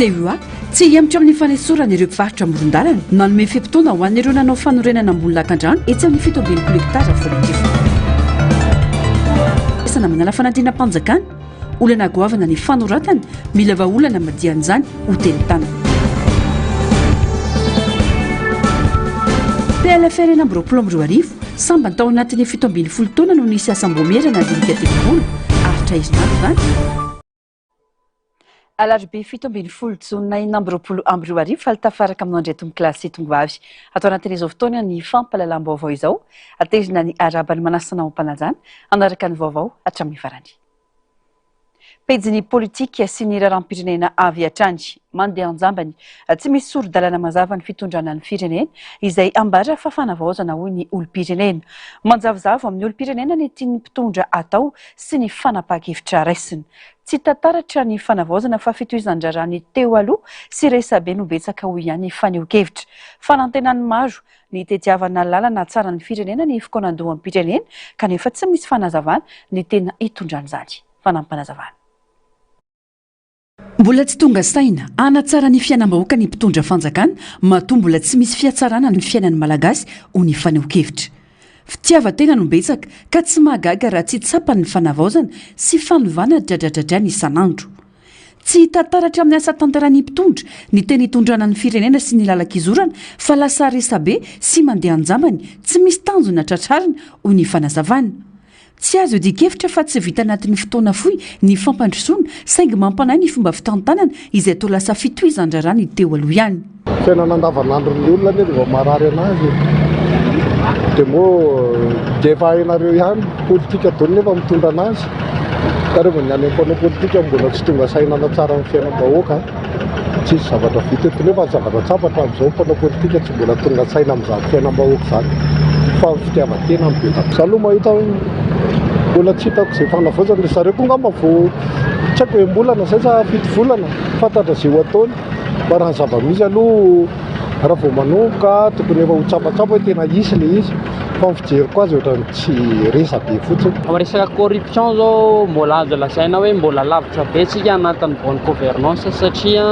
CUA, Tsy hihemotra amin'ny fanesorana ireo mpivarotra amoron-dalana, nanome fe-potoana ho an'ireo nanao fanorenana ambony lakandrano etsy amin'ny 67 hektara Vohipeno. Sana manala fanadinam-panjakana, olana goavana ny fanoratana, mila vahaolana madian'izany ho teny tanana. PLFR 2026, sambany tao anatin'ny 17 taona no nisy asam-boamiera nandinika tetibola, aritra herinandro izany. Alarobia 17 jona 2026, faly tafaraka aminao indray tompokolahy sy tongovavy. Ato anatin'izao fotoana ny fampahalalam-baovao izao, aterina ny arahaba ny manasa anao am-panajana hanaraka ny vaovao hatramin'ny farany. Pejin'ny politika sy ny raharaham-pirenena avy hatrany. Mandeha an-jambany, tsy misy sori-dalana mazava ny fitondrana ny firenena, izay ambara fa fanavaozana hoy ny olom-pirenena. Manjavozavo amin'ny olom-pirenena ny tian'ny mpitondra atao sy ny fanapahan-kevitra raisina. Tsy hita taratra ny fanavaozana fa fitohizan-draharaha ny teo aloha sy resabe no betsaka hoy ihany ny fanehoan-kevitra. Fanantenan'ny maro ny hitediavana lalana hahatsara ny firenena ny fikaonandoham-pirenena kanefa tsy misy fanazavana ny tena hitondrana izany. Fanampinazavana. Mbola tsy tonga saina hanatsara ny fiainam-bahoaka ny mpitondra fanjakana matoa mbola tsy misy fihatsarana ny fiainan'ny Malagasy hoy ny fanehoan-kevitra. Fitiavan-tena no betsaka ka tsy mahagaga raha tsy tsapany ny fanavaozana sy fanovana dradradradraina isan'andro. Tsy hita taratra amin'ny asa tanterahin'ny mpitondra ny teny itondrana ny firenena sy ny lalan-kizorana fa lasa resabe sy mandeha an-jambany tsy misy tanjona tratrarina, hoy ny fanazavana. Tsy azo iadian-kevitra fa tsy vita anatin'ny fotoana fohy ny fampandrosoana saingy mampanahy ny fomba fitantanana izay toa lasa fitohizan-draharaha ny teo aloha ihany. Fiainana andavanandron'ny olona anie rehefa marary anazy e. Dia moa dia efa hainareo ihany politika daholo nefa mitondra anazy. Ka rehefa ny any amin'ny mpanao politika mbola tsy tonga saina hanatsara ny fiainam-bahoaka. Tsisy zavatra vita eto nefa ny zavatra tsapa hatramin'izao ny mpanao politika tsy mbola tonga saina amin'izany fiainam-bahoaka izany fa ny fitiavan-tena no betsaka. Za aloha mahita mbola tsy hitako izay fanavaozana, ry zareo koa angamba vao tsy haiko enim-bolana izay sa fito volana fantatra izay ho ataony fa raha ny zava-misy aloha raha vao manomboka tokony efa ho tsapatsapa hoe tena hisy ilay izy fa ny fijeriko azy ohatran'ny tsy resa-be fotsiny. Amin'ny resaka corruption zao mbola azo lazaina hoe mbola lavitra be tsika anatin'ny bonne gouvernance satria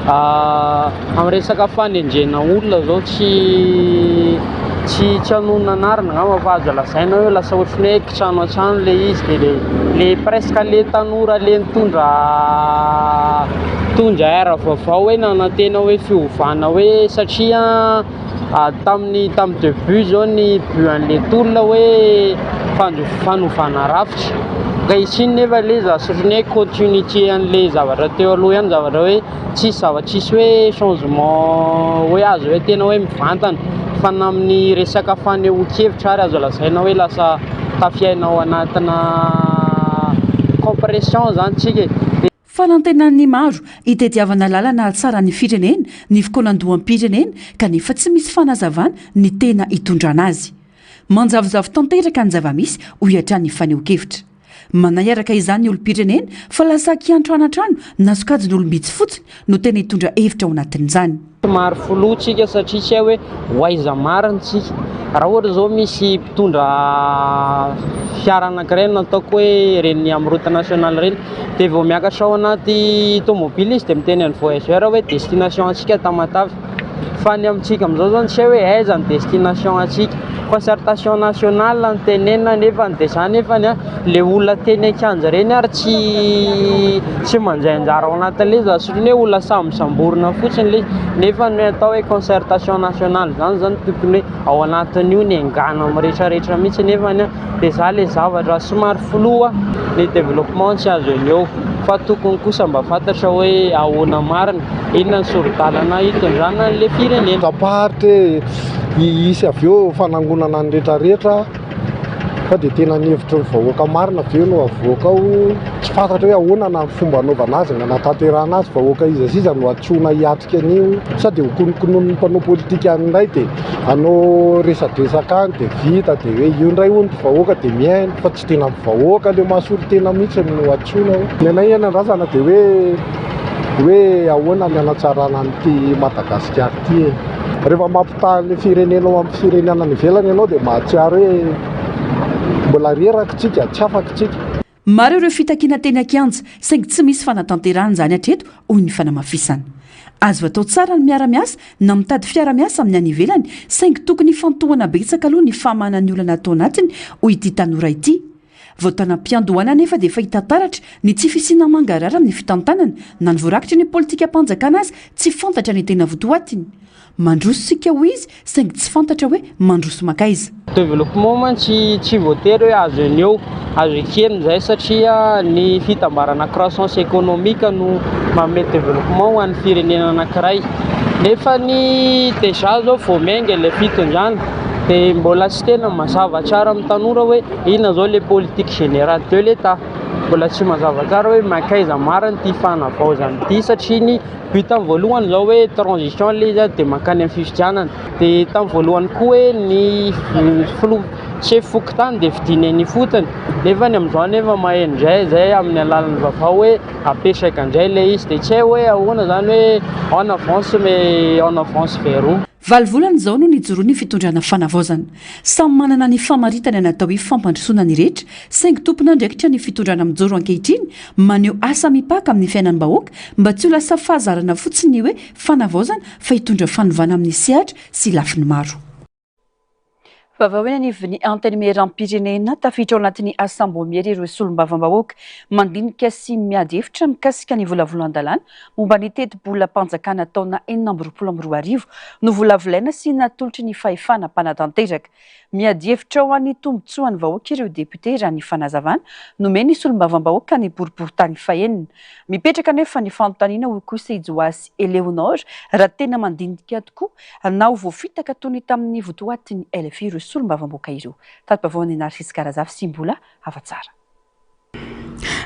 amin'ny resaka fanendrena olona zao tsy tsy tsy hanonona anarana angamba fa azo lazaina hoe lasa ohatran'ny hoe kitrano an-trano le izy de le le presque le tanora le nitondra nitondra air vaovao hoe nanantena hoe fiovana hoe satria Tamin'ny tamin'ny début zao ny but an'le tolona hoe fanovana rafitra, ankehitriny nefa le izy lasa ohatran'ny hoe continuité an'le zavatra teo aloha ihany, zavatra hoe tsisy zava- tsisy hoe changement hoe azo hoe tena hoe mivantana fa na amin'ny resaka fanehoan-kevitra ary azo lazaina hoe lasa tafiaina ao anatina compression zany tsika e. Fanantenan'ny maro hitediavana lalana hahatsara ny firenena ny fikaonandoham-pirenena kanefa tsy misy fanazavana ny tena hitondrana azy. Manjavozavo tanteraka ny zava-misy, hoy hatrany ny fanehoan-kevitra. Manahy araka izany ny olom-pirenena fa lasa kiantranoantrano na sokajin'olom-bitsy fotsiny no tena hitondra hevitra ao anatin'izany. Somary flou tsika satria tsy hay hoe ho aiza marina tsika. Raha ohatra zao misy mpitondra fiara anankiray nataoko hoe ireny amin'ny route nationale ireny dia vao miakatra ao anaty tomobile izy dia miteny an'ny voyageur hoe destination antsika Tamatave. Fa ny amintsika amin'izao zany tsy hay hoe aiza ny destination antsika. Concertation nationale no tenenina nefany dia za nefany an le olona teny an-kianja ireny ary tsy tsy mandray anjara ao anatin'ilay izy fa ohatran'ny hoe olona samy samborina fotsiny ilay izy nefa ny atao hoe concertation nationale zany zany tokony hoe ao anatin'io ny angano amin'ny rehetrarehetra mihitsy nefany an dia za le zavatra somary flou an ny développement tsy azo eny eo fa tokony kosa mba fantatra hoe ahoana marina inona ny sori-dalana hitondrana an'ilay firenena. Tsaparitra e, hisy avy eo fanangonana ny retraretra fa dia tena ny hevitry ny vahoaka marina ve no avoaka ao, tsy fantatra hoe ahoana na ny fomba anaovana azy na anatanterahana azy, vahoaka iza sy iza no antsoina hiatrika an'io, sa dia ho konokononin'ny mpanao politika any indray dia hanao resadresaka any dia vita dia hoe io indray hono ny vahoaka dia mihaino fa tsy tena ny vahoaka le mahasolo tena mihitsy no antsoina ao. Ny anay eny an-drazana dia hoe hoe ahoana ny hanatsarana an'ity Madagasikara ity e. Rehefa mampitaha ny firenenao amin'ny firenena any ivelany ianao dia mahatsiaro hoe mbola reraka tsika, tsy afaka tsika. Maro ireo fitakiana teny an-kianja, saingy tsy misy fanatanterahana izany hatreto, hoy ny fanamafisana. Azo atao tsara ny miara-miasa na mitady fiara-miasa amin'ny any ivelany, saingy tokony hifantohana betsaka aloha ny famahana ny olana ato anatiny, hoy ity tanora ity. Vao tanam-piandohana anefa dia efa hita taratra ny tsy fisiana mangarahara amin'ny fitantanana, na ny voarakitry ny politikam-panjakana aza tsy fantatra ny tena votoatiny. Mandroso isika hoy izy saingy tsy fantatra hoe mandroso mankaiza. Développement mantsy tsy voatery hoe azo eny eo, azo ekena izay satria ny fitambarana croissance économique no manome développement ho an'ny firenena anankiray. Nefa ny déjà zao vao miainga ilay fitondrana dia mbola tsy tena mazava tsara amin'ny tanora hoe inona zao le politique générale de l'Etat. Mbola tsy mazava tsara hoe mankaiza marina ity fanavaozana ity satria ny but tamin'ny voalohany zao hoe transition le izy dia mankany amin'ny fifidianana. Dia tamin'ny voalohany koa hoe ny filoha chef fokontany dia fidina eny ifotony. Nefa ny amin'izao anefa maheno indray izay amin'ny alalan'ny vaovao hoe apetraka indray ilay izy. Dia tsy hay hoe ahoana izany hoe en avance mais en avance vers où. Valo volana izao no nijoroan'ny fitondrana fanavaozana. Samy manana ny famaritana ny atao hoe fampandrosoana ny rehetra, saingy tompon'andraikitra ny fitondrana mijoro ankehitriny maneho asa mipaka amin'ny fiainam-bahoaka mba tsy ho lasa fahazarana fotsiny ny hoe fanavaozana fa hitondra fanovana amin'ny sehatra sy lafiny maro. Vaovao eny anivon'ny Antenimierampirenena, tafiditra ao anatin'ny asam-baomiera ireo solombavambahoaka mandinika sy miady hevitra mikasika ny volavolan-dalàna momba ny tetibolam-panjakana taona 2026 novolavolaina sy natolotry ny fahefana mpanatanteraka. Miady hevitra ho an'ny tombontsoan'ny vahoaka ireo depiote raha ny fanazavana nomen'ny solombavambahoaka ny boriborintany fahenina. Mipetraka anefa ny fanontaniana hoy kosa i Joasy Eleonore raha tena mandinika tokoa Na ho voafitaka toy ny tamin'ny votoatin'ny LFI ireo solombavambahoaka ireo. Tati-baovao an'i Narcisse Karazafy sy Mbola Havatsara.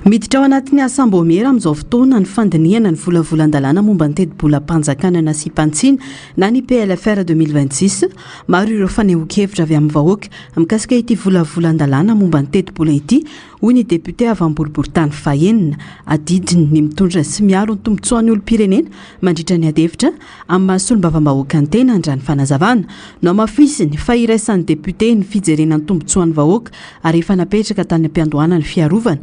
Miditra ao anatin'ny asam-baomiera amin'izao fotoana ny fandinihana ny volavolan-dalàna momba ny tetibolam-panjakana nasiam-panitsiana na ny PLFR 2026. Maro ireo fanehoan-kevitra avy amin'ny vahoaka mikasika ity volavolan-dalàna momba ny tetibola ity, hoy ny depiote avy amin'ny boriborintany fahenina. Adidiny ny mitondra sy miaro ny tombontsoan'ny olom-pirenena mandritra ny adihevitra Amin'ny maha solombavambahoaka ny tena, raha ny fanazavana. Nohamafisiny fa iraisan'ny depiote ny fijerena ny tombontsoan'ny vahoaka ary efa napetraka tany am-piandohana ny fiarovana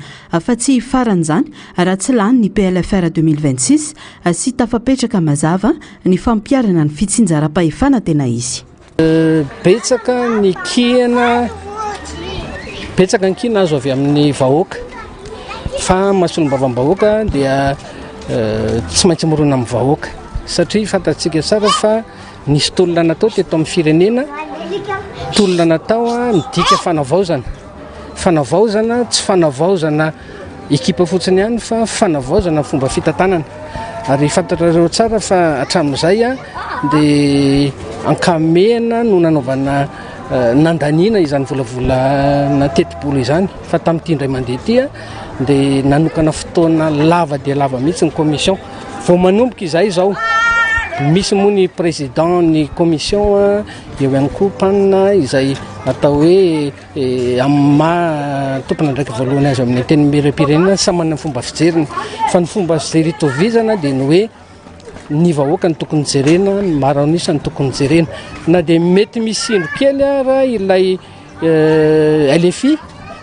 fa tsy hifarana izany raha tsy lany ny PLFR 2026 sy tafapetraka mazava ny fampiharana ny fitsinjaram-pahefana tena izy. Betsaka ny kiana, betsaka ny kiana azo avy amin'ny vahoaka fa maha solombavambahoaka dia tsy maintsy mirona amin'ny vahoaka satria fantatsika tsara fa nisy tolona natao teto amin'ny firenena, tolona natao midika fanavaozana, fanavaozana tsy fanavaozana ekipa fotsiny ihany fa fanavaozana ny fomba fitantanana ary fantatrareo tsara fa hatramin'izay dia ankamehana no nanaovana nandaniana izany volavolana tetibola izany fa tamin'ity indray mandeha ity dia nanokana fotoana lava dia lava mihitsy ny commission vao manomboka izay izao misy moa ny président ny commission eo ihany koa mpanina izay atao hoe Amin'ny maha tompon'andraikitra voalohany azy ao amin'ny Antenimierampirenena, samy manana ny fomba fijeriny. Fa ny fomba fijery itovizana dia ny hoe ny vahoaka no tokony jerena, ny maro an'isa no tokony jerena. Na dia mety misy indro kely ara ilay LFI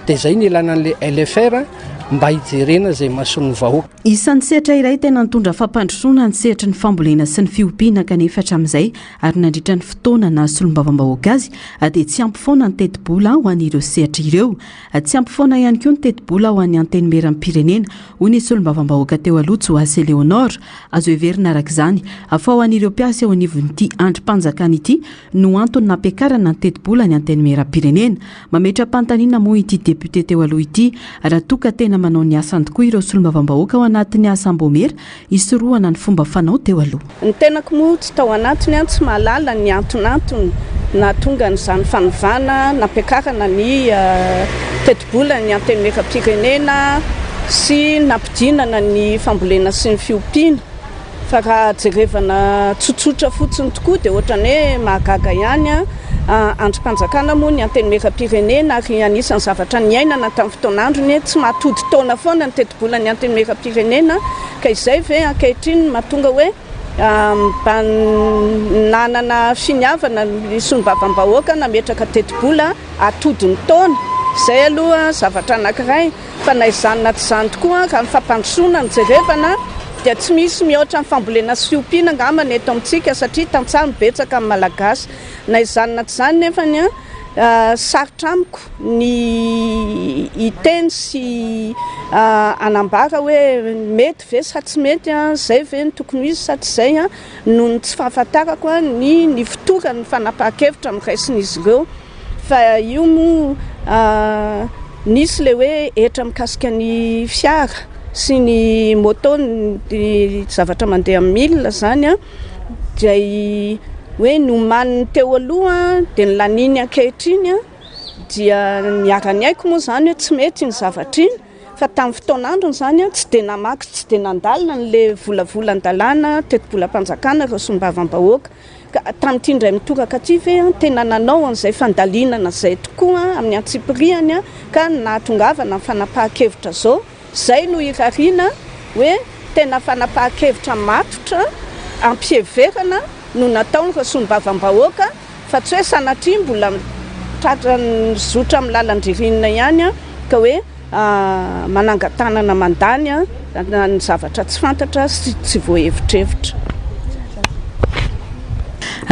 dia izay ny ilana an'ilay LFR mba hijerena izay mason'ny vahoaka. Isan'ny sehatra iray tena nitondra fampandrosoana ny sehatry ny fambolena sy ny fiompiana kanefa hatramin'izay ary nandritra ny fotoana naha solombavambahoaka azy dia tsy ampy foana ny tetibola ho an'ireo sehatra ireo. Tsy ampy foana ihany koa ny tetibola ho an'ny Antenimierampirenena, hoy ny solombavambahoaka teo aloha Joasy Eléonore. Azo heverina araka izany fa ho an'ireo mpiasa eo anivon'ity andrim-panjakana ity no antony nampiakarana ny tetibola ny Antenimierampirenena. Mametra-panontaniana moa ity depiote teo aloha ity raha toa ka tena manao ny asany tokoa ireo solombavambahoaka ao anatin'ny asam-baomiera hisorohana ny fomba fanao teo aloha. Ny tenako moa tsy tao anatiny an, tsy mahalala ny antonantony nahatonga an'izany fanovana nampiakarana ny tetibolan'ny Antenimierampirenena sy nampidinana ny fambolena sy ny fiompiana fa raha jerevana tsotsotra fotsiny tokoa dia ohatran'ny hoe mahagaga ihany an, andrim-panjakana moa ny Antenimierampirenena ary anisan'ny zavatra niainana tamin'ny fotoan'androny hoe tsy mahatody taona foana ny tetibolan'ny Antenimierampirenena Ka izay ve ankehitriny no mahatonga hoe mba nanana finiavana ny solombavambahoaka nametraka tetibola atodin'ny taona? Izay aloha zavatra anankiray fa na izany na tsy izany tokoa raha ny fampandrosoana no jerevana dia tsy misy mihoatra ny fambolena sy fiompiana angamba ny eto amintsika satria tantsaha no betsaka amin'ny Malagasy. Na izany na tsy izany nefany sarotra amiko ny hiteny sy hanambara hoe mety ve sa tsy mety, izay ve no tokony ho izy sa tsy izay noho ny tsy fahafantarako ny ny fotoran'ny fanapahan-kevitra noraisin'izy ireo. Fa io moa nisy ilay hoe hetra mikasika ny fiara sy ny moto, ny zavatra mandeha amin'ny milina izany an, dia hoe nomanin'ny teo aloha dia ny laniany ankehitriny an, dia niara-niaiky moa izany hoe tsy mety iny zavatra iny, fa tamin'ny fotoan'androny izany an, tsy dia namaky tsy dia nandalina an'ilay volavolan-dalàna tetibolam-panjakana ireo solombavambahoaka. Ka tamin'ity indray mitoraka ity ve an, tena nanao an'izay fandalinana izay tokoa amin'ny antsipirihany ka nahatongavana amin'ny fanapahan-kevitra izao? Izay no irariana hoe tena fanapahan-kevitra matotra ampiheverana no nataon'ireo solombavambahoaka fa tsy hoe sanatria mbola tratra mizotra amin'ny lalan-dririnina ihany ka hoe manangan-tanana mandany ny zavatra tsy fantatra sy tsy voahevitrevitra.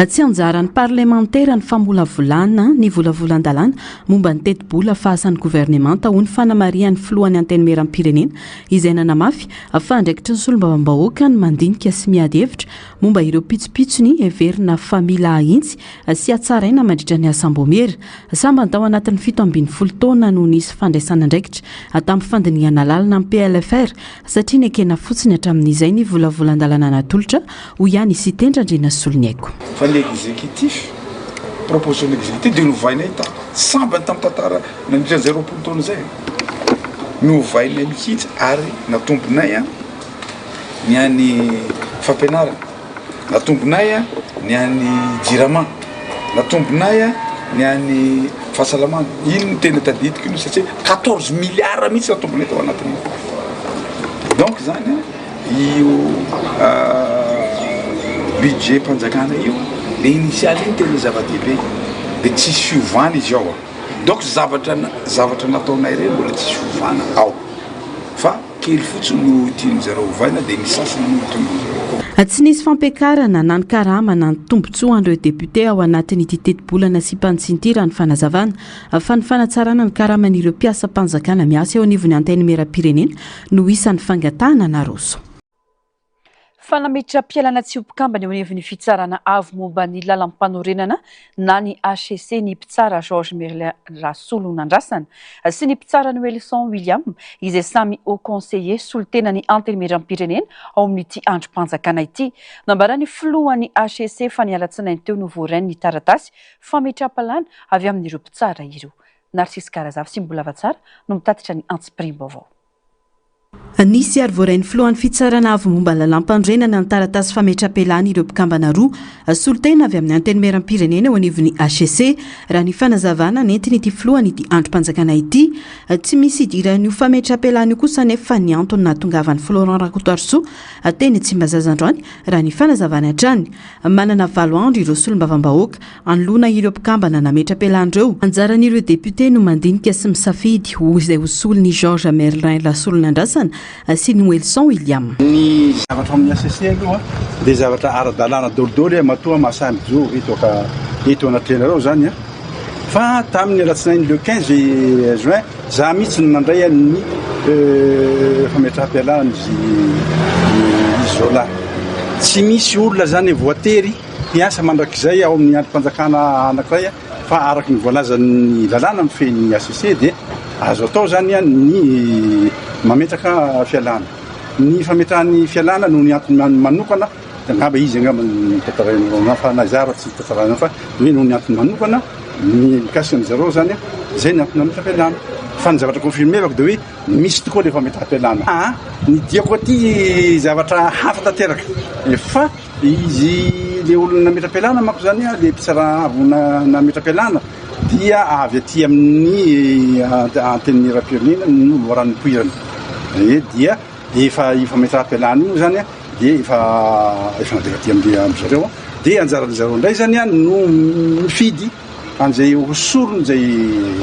Tsy anjaran'ny parlemantera ny famolavolana ny volavolan-dalàna momba ny tetibola fahasan'ny governemanta, hoy ny fanamarihan'ny filohan'ny Antenimierampirenena izay nanamafy fa andraikitry ny solombavambahoaka ny mandinika sy miady hevitra momba ireo pitsopitsony heverina fa mila ahitsy sy hatsaraina mandritra ny asam-baomiera. Sambany tao anatin'ny 17 taona no nisy fandraisan'andraikitra tamin'ny fandinihana lalina amin'ny PLFR satria nekena fotsiny hatramin'izay ny volavolan-dalàna natolotra, hoy ihany i Siteny Randrianasoloniaiko. Fa ny executif, proposition ny executif dia novainay ta, sambany tamin'ny tantara nandritra an'izay 20 taona izay, novainay mihitsy ary natombonay an ny an'ny fampianarana. Natombonay ny an'ny Jirama, natombonay ny an'ny fahasalamana, iny no tena tadidiko iny satria 14 milliards mihitsy natombonay tao anatin'iny. Donc zany io budget mpanjakana io, le initial iny tena zava-dehibe, de tsisy fiovana izy ao. Donc zavatra zavatra nataonay ireny mbola tsisy fiovana ao fa. Kely fotsiny no tian'ny zareo ovaina dia ny sasany no tombony zareo. Tsy nisy fampiakarana na ny karama na ny tombontsoan'ireo depiote ao anatin'ity tetibola nasiam-panitsiana ity raha ny fanazavana fa ny fanatsarana ny karaman'ireo mpiasam-panjakana miasa eo anivon'ny Antenimierampirenena no isan'ny fangatahana naroso. Fa nametra-pialana tsy ho mpikambana eo anivon'ny Fitsarana Avo momba ny Lalampanorenana na ny hcc ny mpitsara Georges Merlin Rasolonandrasana sy ny mpitsara Noelson William izay samy Haut Conseiller solontenan'ny Antenimierampirenena ao amin'ity andrim-panjakana ity. Nambaran'ny filohan'ny hcc fa ny alatsinainy teo no voarainy ny taratasy fametraham-palana avy amin'ireo mpitsara ireo. Narcisse Karazafy sy Mbolavatsara no mitatitra ny antsipiriam-baovao. Nisy ary voarain'ny filohan'ny Fitsarana avo momba ny lalàmpanorenana ny taratasy fametraham-pialana ireo mpikambana roa solontena avy amin'ny Antenimierampirenena eo anivon'ny hcc, raha ny fanazavana nentin'ity filohan'ity andrim-panjakana ity. Tsy misy idiran'io fametraham-pialana io kosa anefa ny antony nahatongavan'i Florent Rakotoarisoa teny Tsimbazaza androany, raha ny fanazavany hatrany. Manana valo andro ireo solombavambahoaka Anoloana ireo mpikambana nametra-pialana ireo, anjaran'ireo depiote no mandinika sy misafidy ho izay ho solon'i Georges Merlin Rasolonandrasana sy Noelson William. Ny zavatra ao amin'ny HCC aloha dia zavatra ara-dalàna daholidoly matoa mahasahy mijoro eto eto anatrehanareo izany an! Fa tamin'ny alatsinainy le 15 juin za mihitsy no nandray ny fametraham-pialana izy izy roalahy. Tsy misy olona izany voatery Hiasa mandrakizay ao amin'ny andrim-panjakana anankiray fa araka ny voalazan'ny lalàna mifehy ny HCC dia azo atao izany ny mametraka fialana. Ny fametrahany fialana noho ny antony manokana, angamba izy angamba no tantarainao fa na izaho ary tsy tantaraina fa hoe noho ny antony manokana ny mikasika an-dry zareo izany, izay ny antony nametraham-pialana. Fa ny zavatra confirmer-ko dia hoe misy tokoa ilay fametraham-pialana. Ny diako aty zavatra hafa tanteraka fa Izy le olona nametra-pialana manko zany a, le mpitsara avo nametra-pialana dia avy aty amin'ny antenimierampirenena no loharano nipoirany e, dia efa io fametraham-pialana io zany a dia efa efa navela aty amin-dry zareo a, dia anjaran-dry zareo indray zany a no mifidy an'izay ho solony izay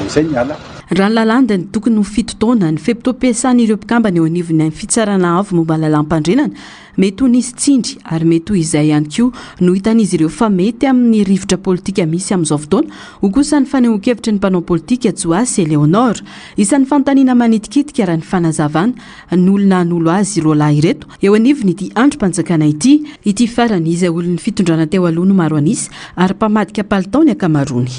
izay miala. Raha ny lalàna dia tokony ho fito taona ny fe-potoam-piasan'ireo mpikambana eo anivon'ny Fitsarana Avo momba ny Lalàmpandrenana. Mety ho nisy tsindry ary mety ho izay ihany koa no hitan'izy ireo fa mety amin'ny rivotra politika misy amin'izao fotoana, hoy kosa ny fanehoan-kevitry ny mpanao politika Joasy Eleonore. Isan'ny fanontaniana manitikitika raha ny fanazavana ny olona hanolo azy roalahy ireto eo anivon'ity andrim-panjakana ity. Ity farany izay olon'ny fitondrana teo aloha no maro an'isa ary mpamadika palitao ny ankamaroany.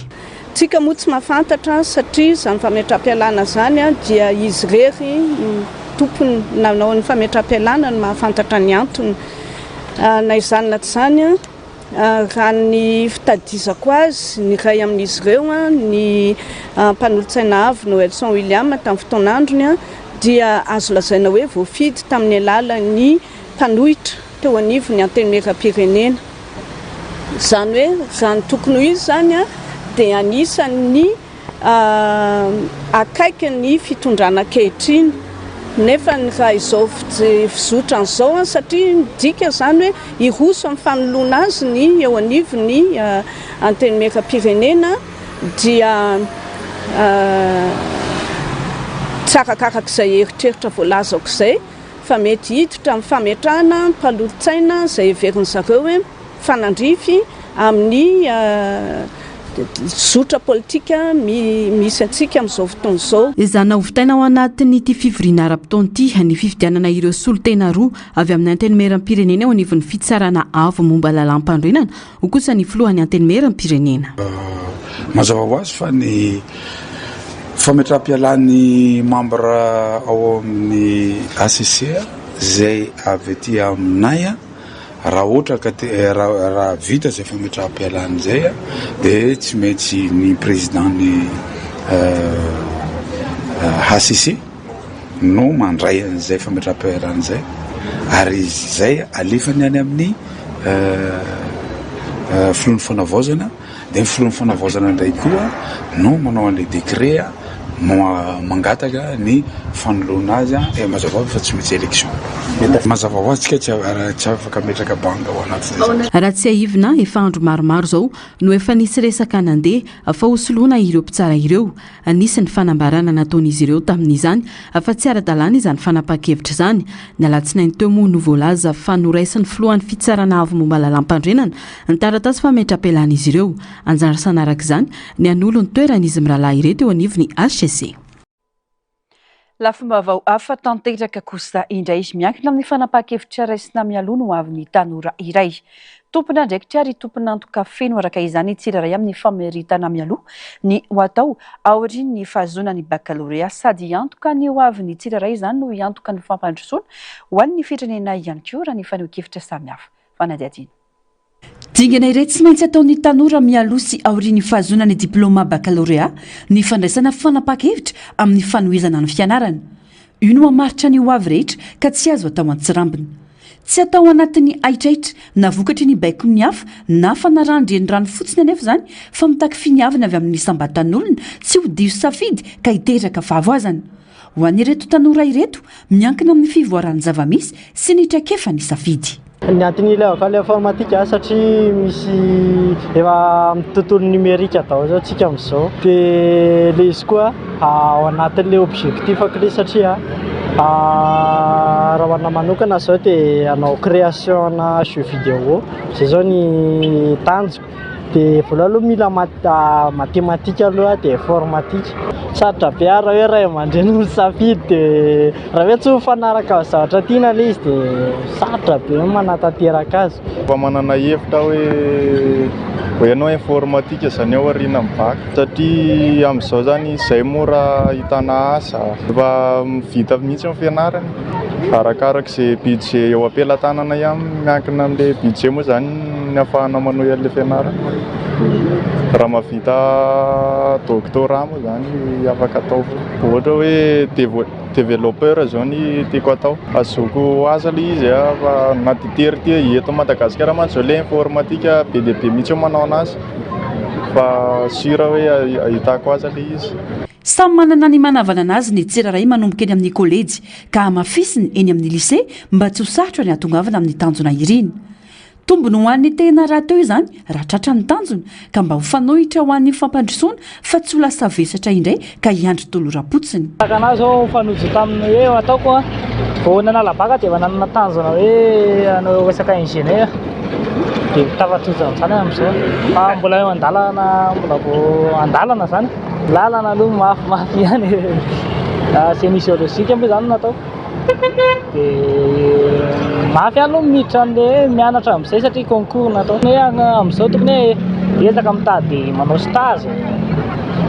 Tsika moa tsy mahafantatra satria izany fametraham-pialana izany dia izy irery no tompony nanao ny fametraham-pialana no mahafantatra ny antony. Na izany na tsy izany, raha ny fitadizako azy, ny iray amin'izy ireo, ny mpanolotsaina avo Noelson William tamin'ny fotoan'androny dia azo lazaina hoe voafidy tamin'ny alalan'ny mpanohitra teo anivon'ny Antenimierampirenena. Izany hoe raha ny tokony ho izy izany dia anisan'ny akaiky ny fitondrana ankehitriny. Nefa raha izao fizotrany izao satria midika izany hoe hiroso amin'ny fanoloana azy ny eo anivon'ny Antenimierampirenena dia tsy arakaraka izay eritreritra voalazako izay. fa mety hiditra amin'ny fametrahana mpanolotsaina izay heverin'ny zareo hoe mifanandrify amin'ny zotra politika misy antsika amin'izao fotoana izao. Ezahina hovitaina ao anatin'ity fivoriana ara-potoana ity ny fifidianana ireo solontena roa avy amin'ny Antenimierampirenena eo anivon'ny Fitsarana Avo momba Lalàmpanorenana, hoy kosa ny filohan'ny Antenimierampirenena. Mazava ho azy fa ny Fametraham-pialan'ny mambra ao amin'ny HCC izay avy aty aminay raha ohatra ka raha vita izay fametraham-pialana izay dia tsy maintsy ny président-n'ny HCC no mandray an'izay fametraham-pialana izay ary izay alefany any amin'ny filohan'ny fanavaozana. Dia ny filohan'ny fanavaozana indray koa no manao an'ilay décret mangataka ny fanoloana azy dia mazava ho azy fa tsy maintsy élection. Mazava ho azy tsika tsy afaka hametraka banga ao anatin'izay zavatra. Raha tsiahivina, efa andro maromaro izao no efa nisy resaka nandeha fa hosoloana ireo mpitsara ireo. Nisy ny fanambarana nataon'izy ireo tamin'izany fa tsy ara-dalàna izany fanapahan-kevitra izany. Ny alatsinainy teo moa no voalaza fa noraisin'ny filohan'ny Fitsarana avo momba lalàmpanorenana ny taratasy fametra-pialan'izy ireo. Anjara araka izany ny hanolo ny toeran'izy mirahalahy ireto eo anivon'ny hcc. Lafim-baovao hafa tanteraka kosa indray. Miankina amin'ny fanapahan-kevitra raisina mialoha ny hoavin'ny tanora iray. Tompon'andraikitra ary tompon'antoka feno araka izany ny tsirairay amin'ny fameritana mialoha ny ho atao aorian'ny fahazoana ny bakalorea. Sady hiantoka ny hoavin'ny tsirairay izany no hiantoka ny fampandrosoana ho an'ny firenena ihany koa raha ny fanehoan-kevitra samihafa. Fanadihadiana. Dingana iray tsy maintsy ataon'ny tanora mialoha sy aorian'ny fahazoana ny diplaoma bakalorea ny fandraisana fanapahan-kevitra amin'ny fanohizana ny fianarana. Io no hamaritra ny hoavy rehetra ka tsy azo atao an-tsirambina. Tsy atao anatin'ny haitraitra na vokatry ny baikon'ny hafa na fanarahan-drenirano fotsiny anefa izany fa mitaky finiavana avy amin'ny isam-batan'olona tsy ho diso safidy ka hiteraka fahavoazana. Ho an'ireto tanora ireto, miankina amin'ny fivoaran'ny zava-misy sy ny traikefa ny safidy. Ny antony ilaivako an'ilay informatique satria misy efa amin'ny tontolo numérique daholo zao tsika amin'izao dia ilay izy koa ao anatin'ilay objectif-ko ilay izy satria raha ho anahy manokana zao dia hanao création-na jeu vidéo izay zao ny tanjoko. Dia voalohany aloha mila matematika aloha dia informatique. Sarotra be ary raha hoe ray aman-dreny no misafidy dia raha hoe tsy mifanaraka amin'ny zavatra tiana ilay izy dia sarotra be ny manatanteraka azy. Efa manana hevitra aho hoe hoe hanao informatique izany ao aorianan'ny bac satria amin'izao izany izay mora ahitana asa, efa vita mihitsy ny fianarana. Arakaraka izay budget eo am-pelatanana ihany, miankina amin'ilay budget moa izany ny ahafahana manohy an'ilay fianarana. Raha mahavita doctorat moa izany afaka atao foana. Ohatra hoe développeur izao ny tiako atao. Ahazoako asa ilay izy fa na dia tery aty eto Madagasikara mantsy izao ilay informatique be dia be mihitsy ny manao an'azy fa sûr hoe ahitako asa ilay izy. Samy manana ny manavanana azy ny tsirairay manomboka eny amin'ny kolejy ka hamafisiny eny amin'ny lycée mba tsy ho sarotra ny hahatongavana amin'ny tanjona irina. Tombony ho an'ny tena rahateo izany raha tratra ny tanjona ka mba ho fanohitra ho an'ny fampandrosoana fa tsy ho lasa vesatra indray ka hiandry toloram-potsiny. Tahaka anah zao mifanojo tamin'ny hoe ataoko an, vao nanala bacc dia efa nanana tanjona hoe hanao resaka ingénieur dia tafatojo amin'izany aho amin'izao fa mbola eo an-dalana mbola vao an-dalana zany, lalana aloha mafimafy ihany e, génie géologique moa zany no nataoko. Dia mafy aloha ny miditra an'ilay hoe mianatra amin'izay satria concours no atao. Hoe amin'izao tokony hoe miezaka mitady manao stage.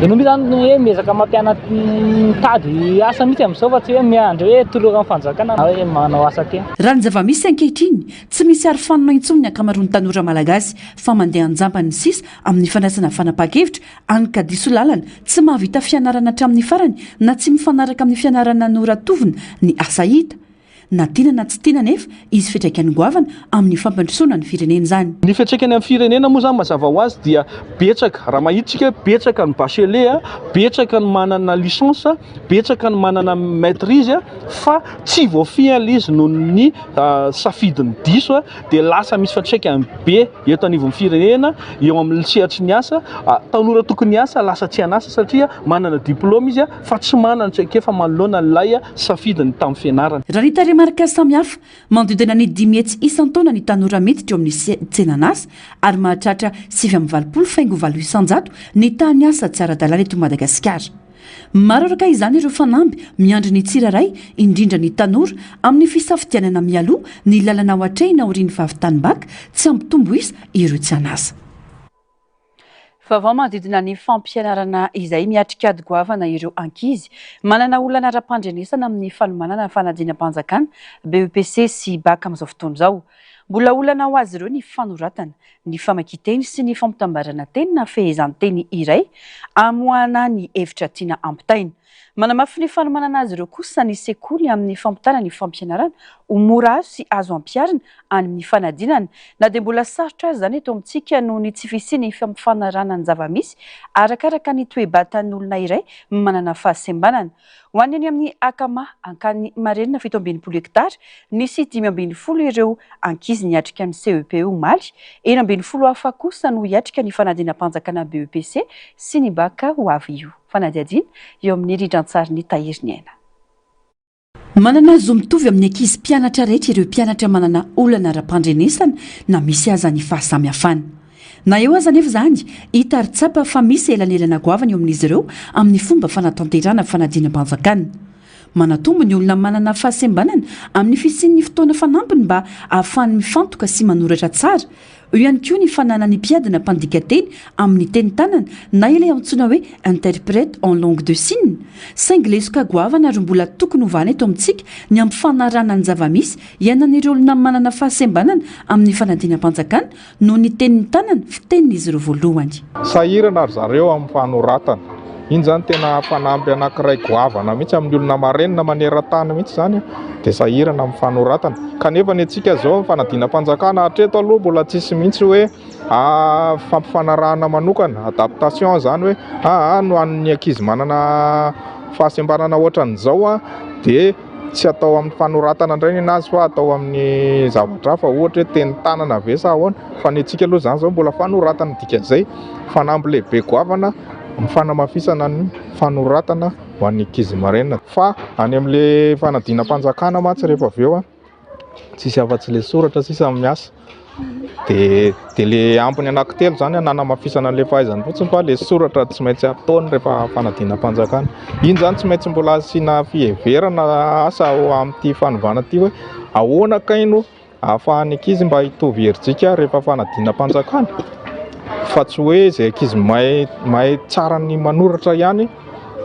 Ianao moa izany hoe miezaka mampianatra mitady asa mihitsy amin'izao fa tsy hoe miandry hoe toloran'ny fanjakana na hoe manao asa tena. Raha ny zava-misy ankehitriny, tsy misy arofanina intsony ny ankamaroan'ny tanora malagasy fa mandeha an-jambany ny sisa amin'ny fandraisana fanapahan-kevitra Any ka diso lalana, tsy mahavita fianarana hatramin'ny farany na tsy mifanaraka amin'ny fianarana noratovina ny asa hita. Na tiana na tsy tiana anefa, hisy fiantraikany goavana amin'ny fampandrosoana ny firenena izany. Ny fiantraikany amin'ny firenena moa izany mazava ho azy dia betsaka, raha mahita isika hoe betsaka ny bachelier, betsaka ny manana licence, betsaka ny manana maitrise fa tsy voafehy ilay izy noho ny safidiny diso dia lasa misy fiantraikany be eto anivon'ny firenena eo amin'ny sehatry ny asa, tanora tokony hiasa lasa tsy an'asa satria manana diplaoma izy fa tsy manana traikefa manoloana an'ilay safidiny tamin'ny fianarana. Raha ny tarehimarika samihafa, manodidina ny 500 isan-taona ny tanora miditra eo amin'ny tsenan'asa ary mahatratra 89 faingo valo isan-jato ny tahan'ny asa tsy ara-dalàna eto Madagasikara. Maro araka izany ireo fanamby miandry ny tsirairay, indrindra ny tanora, amin'ny fisafidianana mialoha ny lalana ho atrehina aorian'ny fahavitan'ny bacc, tsy hampitombo isa ireo tsy an'asa. Vaovao manodidina ny fampianarana izay miatrika ady goavana ireo ankizy manana olana ara-pandrenesana amin'ny fanomanana fanadinam-panjakana BEPC sy bacc amin'izao fotoana izao. Mbola olana ho azy ireo ny fanoratana, ny famakian-teny sy ny fampitambarana teny na fehezanteny iray amoahana ny hevitra tiana ampitaina. Manamafy ny fanomanana azy ireo kosa ny sekoly amin'ny fampitana ny fampianarana ho mora azo sy azo ampiharina any amin'ny fanadinana, na dia mbola sarotra aza izany eto amintsika noho ny tsy fisian'ny fampifanarahana ny zava-misy arakaraka ny toe-batan'olona iray manana fahasembanana. Ho an'ny any amin'ny Akama Ankany Marenina 67 hektara, nisy 15 ireo ankizy niatrika ny CEPE omaly, 16 hafa kosa no hiatrika ny fanadinam-panjakana BEPC sy ny Bacc ho avy io. Fanadihadiana eo amin'ny rindran-tsarin'ny Tahiry ny Aina. Manana zo mitovy amin'ny ankizy mpianatra rehetra ireo mpianatra manana olana ara-pandrenesana na misy aza ny fahasamihafana. Na eo aza anefa izany, hita ary tsapa fa misy elanelana goavana eo amin'izy ireo amin'ny fomba fanatanterahana fanadinam-panjakana. Manatombo ny olona manana fahasembanana amin'ny fisian'ny fotoana fanampiny mba ahafahany mifantoka sy manoratra tsara. Eo ihany koa ny fananany mpiadina mpandika teny amin'ny teny tanana na ilay antsoina hoe interprète en langue de signe. Saingy lesoka goavana ary mbola tokony hovahana eto amintsika ny hampifanarahana ny zava-misy iainan'ireo olona manana fahasembanana amin'ny fanadinam-panjakana noho ny tenin'ny tanana fitenin'izy ireo voalohany. Sahirana ry zareo amin'ny fanoratana. Iny izany tena fanampy anankiray goavana mihitsy amin'ny olona marenina maneran-tany mihitsy izany dia sahirana amin'ny fanoratana. Kanefa ny antsika izao amin'ny fanadinam-panjakana hatreto aloha mbola tsisy mihitsy hoe fampifanarahana manokana, adaptation izany hoe aa no an'ny ankizy manana fahasembanana ohatran'izao dia tsy atao amin'ny fanoratana indray ny anazy fa atao amin'ny zavatra hafa ohatra hoe teny tanana ve sa ahoana fa ny antsika aloha izany izao mbola fanoratana dikan'izay fanamby lehibe goavana ny fanamafisana ny fanoratana ho an'ny ankizy marenina fa any amin'le fanadinam-panjakana mantsy rehefa avy eo a tsisy afa-tsy le soratra sisa miasa De de le ampiny anankitelo zany nanamafisana an'le fahaizany fotsiny fa le soratra tsy maintsy ataony rehefa fanadinam-panjakana. Iny zany tsy maintsy mbola asiana fiheverana asa ao amin'ity fanovana ity hoe ahoana kay no ahafahan'ny ankizy mba hitovy herijika rehefa fanadinam-panjakana fa tsy hoe zay ankizy mahay mahay tsara ny manoratra ihany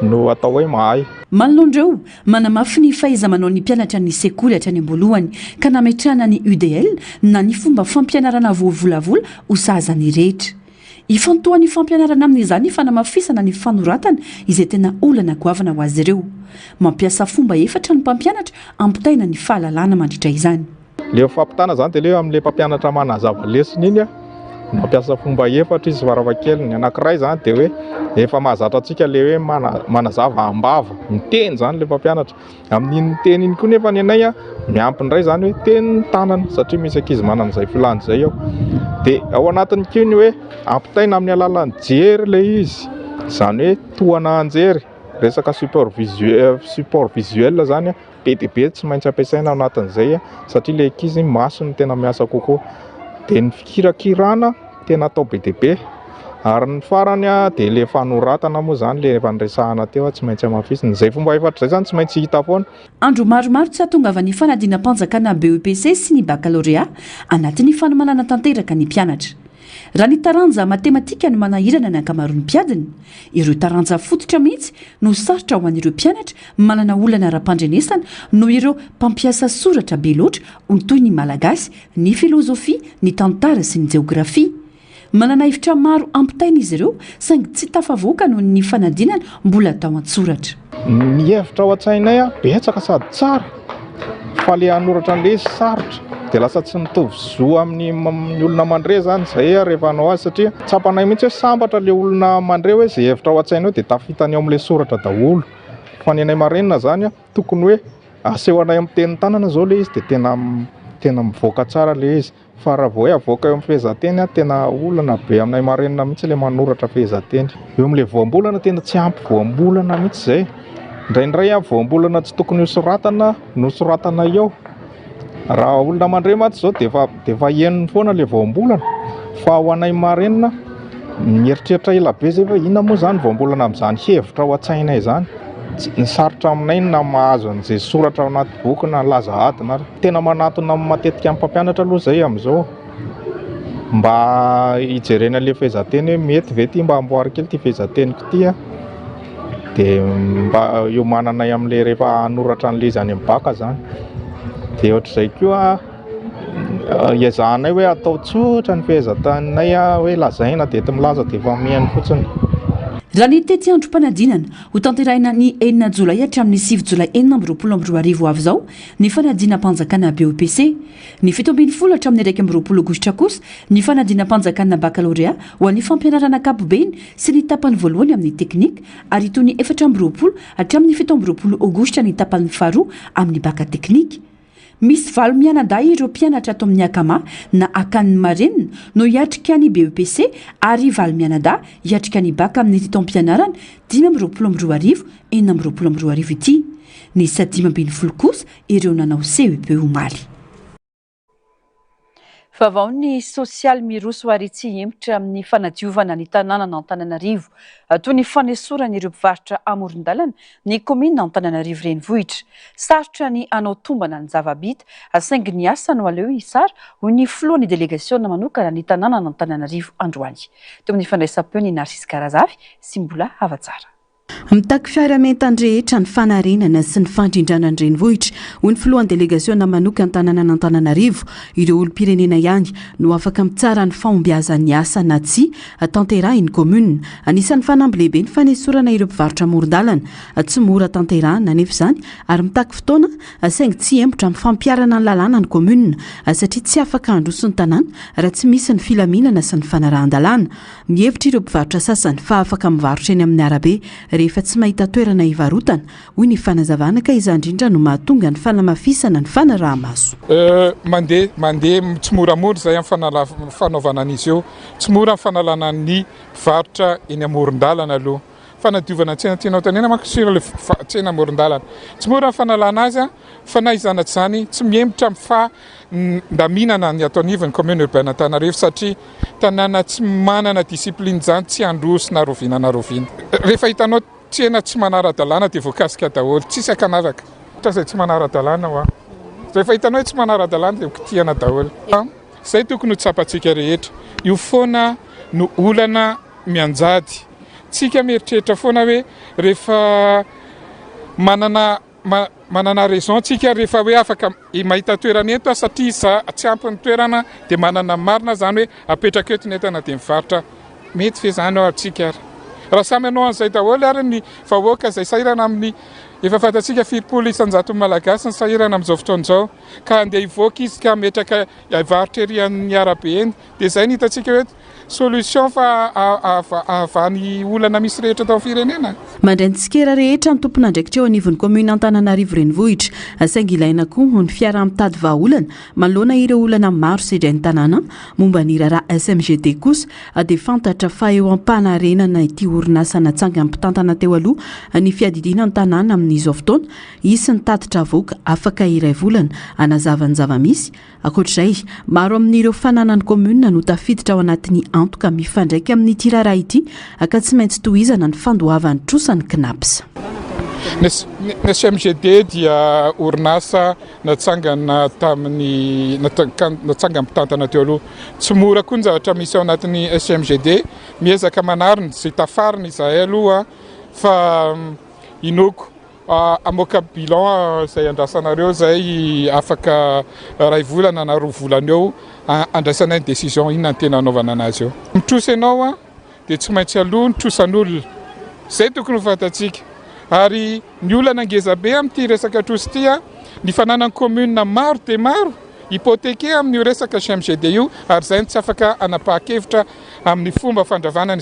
no atao hoe mahay. Manoloana ireo, manamafy ny fahaiza-manaon'ny mpianatra ny sekoly hatrany am-boalohany ka nametrahana ny UDL na ny fomba fampianarana voavolavola ho sahaza ny rehetra. Ifantohan'ny fampianarana amin'izany ny fanamafisana ny fanoratana izay tena olana goavana ho azy ireo. Mampiasa fomba efatra ny mpampianatra ampitaina ny fahalalana mandritra izany. Le fampitana zany de le amin'le mpampianatra manazava lesona iny a, mampiasa fomba efatra izy farafahakeliny. Anankiray zany de hoe efa mahazatra antsika le hoe mana- manazava am-bava, miteny zany le mpampianatra. Amin'iny miteny iny koa nefa ny anay a, Miampy indray izany hoe tenin'ny tanana satria misy ankizy manana izay filàna izay ao. Dia ao anatiny koa ny hoe ampitaina amin'ny alalan'ny jery ilay izy, izany hoe tohana anjery, resaka support visuel, support visuel izany be dia be tsy maintsy ampiasaina ao anatin'izay satria ilay ankizy masony no tena miasa kokoa. Dia ny fikirakirana tena atao be dia be. Ary ny farany dia ilay fanoratana moa izany ilay efa niresahana teo tsy maintsy hamafisina. Izay fomba efatra izay izany tsy maintsy hita foana. Andro maromaro tsy hahatongavan'ny fanadinam-panjakana BEPC sy ny Bakalorea anatin'ny fanomanana tanteraka ny mpianatra. Raha ny taranja matematika no manahirana ny ankamaroan'ny mpiadina, ireo taranja fototra mihitsy no sarotra ho an'ireo mpianatra manana olana ara-pandrenesana noho ireo mpampiasa soratra be loatra ho toy ny malagasy, ny filozofia, ny tantara sy ny jeografia. Manana hevitra maro ampitaina izy ireo saingy tsy tafavoaka noho ny fanadinana mbola atao an-tsoratra. Ny hevitra ao an-tsainay betsaka sady tsara fa le hanoratra an'le izy sarotra dia lasa tsy mitovy zo amin'ny olona mandre zany zay rehefa hanao azy satria tsapanay mihitsy hoe sambatra le olona mandre hoe zay hevitra ao an-tsainao dia tafitany ao amin'le soratra daholo fa ny anay marenina zany tokony hoe aseho anay amin'ny tenin'ny tanana zao le izy dia tena tena mivoaka tsara le izy. Fa raha vao hoe avoaka eo amin'ny fehezanteny an, tena olana be aminay marenina mihitsy ilay manoratra fehezanteny. Eo amin'ilay voambolana tena tsy ampy voambolana mihitsy izay. Indraindray an, voambolana tsy tokony ho soratana no soratana eo. Raha olona mandre mantsy izao dia efa dia efa henony foana ilay voambolana. Fa ho anay marenina, mieritreritra ela be izay hoe inona moa izany voambolana amin'izany hevitra ao an-tsainay izany. Ny sarotra aminay ny na mahazo an'izay soratra ao anaty boky na laza adina ary. Tena manatona matetika amin'ny mpampianatra aloha izay amin'izao mba hijerena ilay fehezanteny hoe mety ve ity mba amboary kely ity fehezanteniko ity an. Dia mba hiomananay amin'ilay rehefa hanoratra an'ilay izy any amin'ny baka izany. Dia ohatr'izay koa Iezahanay hoe atao tsotra ny fehezanteninay hoe lazaina dia enti-milaza dia efa mihaino fotsiny. Raha ny tetiandrom-panadinana, hotanterahina ny enina jolay hatramin'ny sivy jolay 2026 ho avy izao ny fanadinam-panjakana BEPC. Ny 17 hatramin'ny 21 aogositra kosa ny fanadinam-panjakana bakalorea ho an'ny fampianarana ankapobeny sy ny tapany voalohany amin'ny teknika ary toy ny 24 hatramin'ny 27 aogositra ny tapany faharoa amin'ny baka teknika. Misy valo mianadahy ireo mpianatra ato amin'ny Akama na Akanin'ny Marenina no hiatrika ny BEPC ary valo mianadahy hiatrika ny Bacc amin'ity taom-pianarana 2025 2026 ity. Niisa 15 kosa ireo nanao CEP omaly. Vaovao ny sosialy miroso ary tsy hihemotra amin'ny fanadiovana ny tanànan'Antananarivo. Toy ny fanesorana ireo mpivarotra amoron-dalana ny kaominina Antananarivo Renivohitra. Sarotra ny hanao tombana ny zava-bita saingy ny asa no aleo hisara, hoy ny filohan'ny delegasiona manokana ny tanànan'Antananarivo androany. Teo amin'ny fandraisam-peon'i Narcisse Karazafy sy Mbola Havatsara. Mitaky fiaraha-mientan'ny rehetra ny fanarenana sy ny fandrindrana ny renivohitra, hoy ny filohan'ny delegasiona manokan-tanànan'Antananarivo. Ireo olom-pirenena ihany no afaka mitsara ny fahombiazan'ny asa na tsia tanterahin'ny kaominina. Anisan'ny fanamby lehibe ny fanesorana ireo mpivarotra amoron-dalana. Tsy mora tanterahina anefa izany ary mitaky fotoana saingy tsy hihemotra amin'ny fampiharana ny lalàna ny kaominina satria tsy afaka handroso ny tanàna raha tsy misy ny filaminana sy ny fanarahan-dalàna. Mihevitra ireo mpivarotra sasany fa afaka mivarotra eny amin'ny arabe rehefa tsy mahita toerana hivarotana, hoy ny fanazavana ka izany indrindra no mahatonga ny fanamafisana ny fanaraha-maso. Mandeha mandeha tsimoramora izay amin'ny fanaovana an'izy io. Tsy mora ny fanalana ny mpivarotra eny amoron-dalana aloha. Fanadiovana tsena tianao tenena manko sur le tsena amoron-dalana. Tsy mora ny fanalana azy fa na izany na tsy izany tsy mihemotra amin'ny fandaminana ny ato anivon'ny commune urbaine Antananarivo satria tanàna tsy manana discipline izany tsy handroso na rahoviana na rahoviana. Rehefa hitanao tsena tsy manara-dalàna dia voakasika daholo, tsisy ankanavaka. Izay tsy manara-dalàna hoa. Rehefa hitanao hoe tsy manara-dalàna dia kitihana daholo. Izay tokony ho tsapantsika rehetra. Io foana no olana mianjady. Tsika mieritreritra foana hoe rehefa manana manana raison tsika rehefa hoe afaka mahita toerana eto aho satria za tsy ampy ny toerana dia manana marina zany hoe apetrako eto ny entana dia mivarotra. Mety ve zany ao amintsika ary? Raha samy hanao an'izay daholo ary ny vahoaka izay sahirana amin'ny Efa fantatsika 70 isan-jaton'ny Malagasy ny sahirana amin'izao fotoana izao ka andeha hivoaka izy ka hametraka hivarotra ery amin'ny arabe eny. Dia izay no hitantsika hoe solution fa hahavaha ny olana misy rehetra eto amin'ny firenena. Mandray ny tsikera rehetra ny tompon'andraikitra eo anivon'ny kaominina Antananarivo Renivohitra, saingy ilaina koa ny fiaraha-mitady vahaolana manoloana ireo olana maro sedrain'ny tanàna. Momba ny raharaha SMGD kosa dia fantatra fa eo am-panarenana ity orinasa natsangan'ny mpitantana teo aloha ny fiadidiana ny tanàna amin'izao fotoana. Hisy ny tatitra avoaka afaka iray volana hanazava ny zava-misy. Ankoatra izay, maro amin'ireo fananan'ny kaominina no tafiditra ao anatin'ny antoka mifandraika amin'ity raharaha ity ka tsy maintsy tohizana ny fandoavan'ny trosa ny Cnaps. Ny SMGD dia orinasa natsangana tamin'ny natsangan'ny mpitantana teo aloha. Tsy mora koa ny zavatra misy ao anatin'ny SMGD. Miezaka manarina izay tafarina izahay aloha fa inoako Hamoaka bilan izay andrasanareo izay afaka iray volana na roa volana eo handraisanay ny décision inona ny tena hanaovana anazy eo. Mitrosa ianao dia tsy maintsy aloa ny trosan'olona. Izay tokony ho fantatsika. Ary ny olana ngeza be amin'ity resaka trosa ity, ny fananan'ny commune maro dia maro hypothéqué amin'io resaka HMGD io ary izay no tsy afaka hanapahan-kevitra amin'ny fomba fandravana ny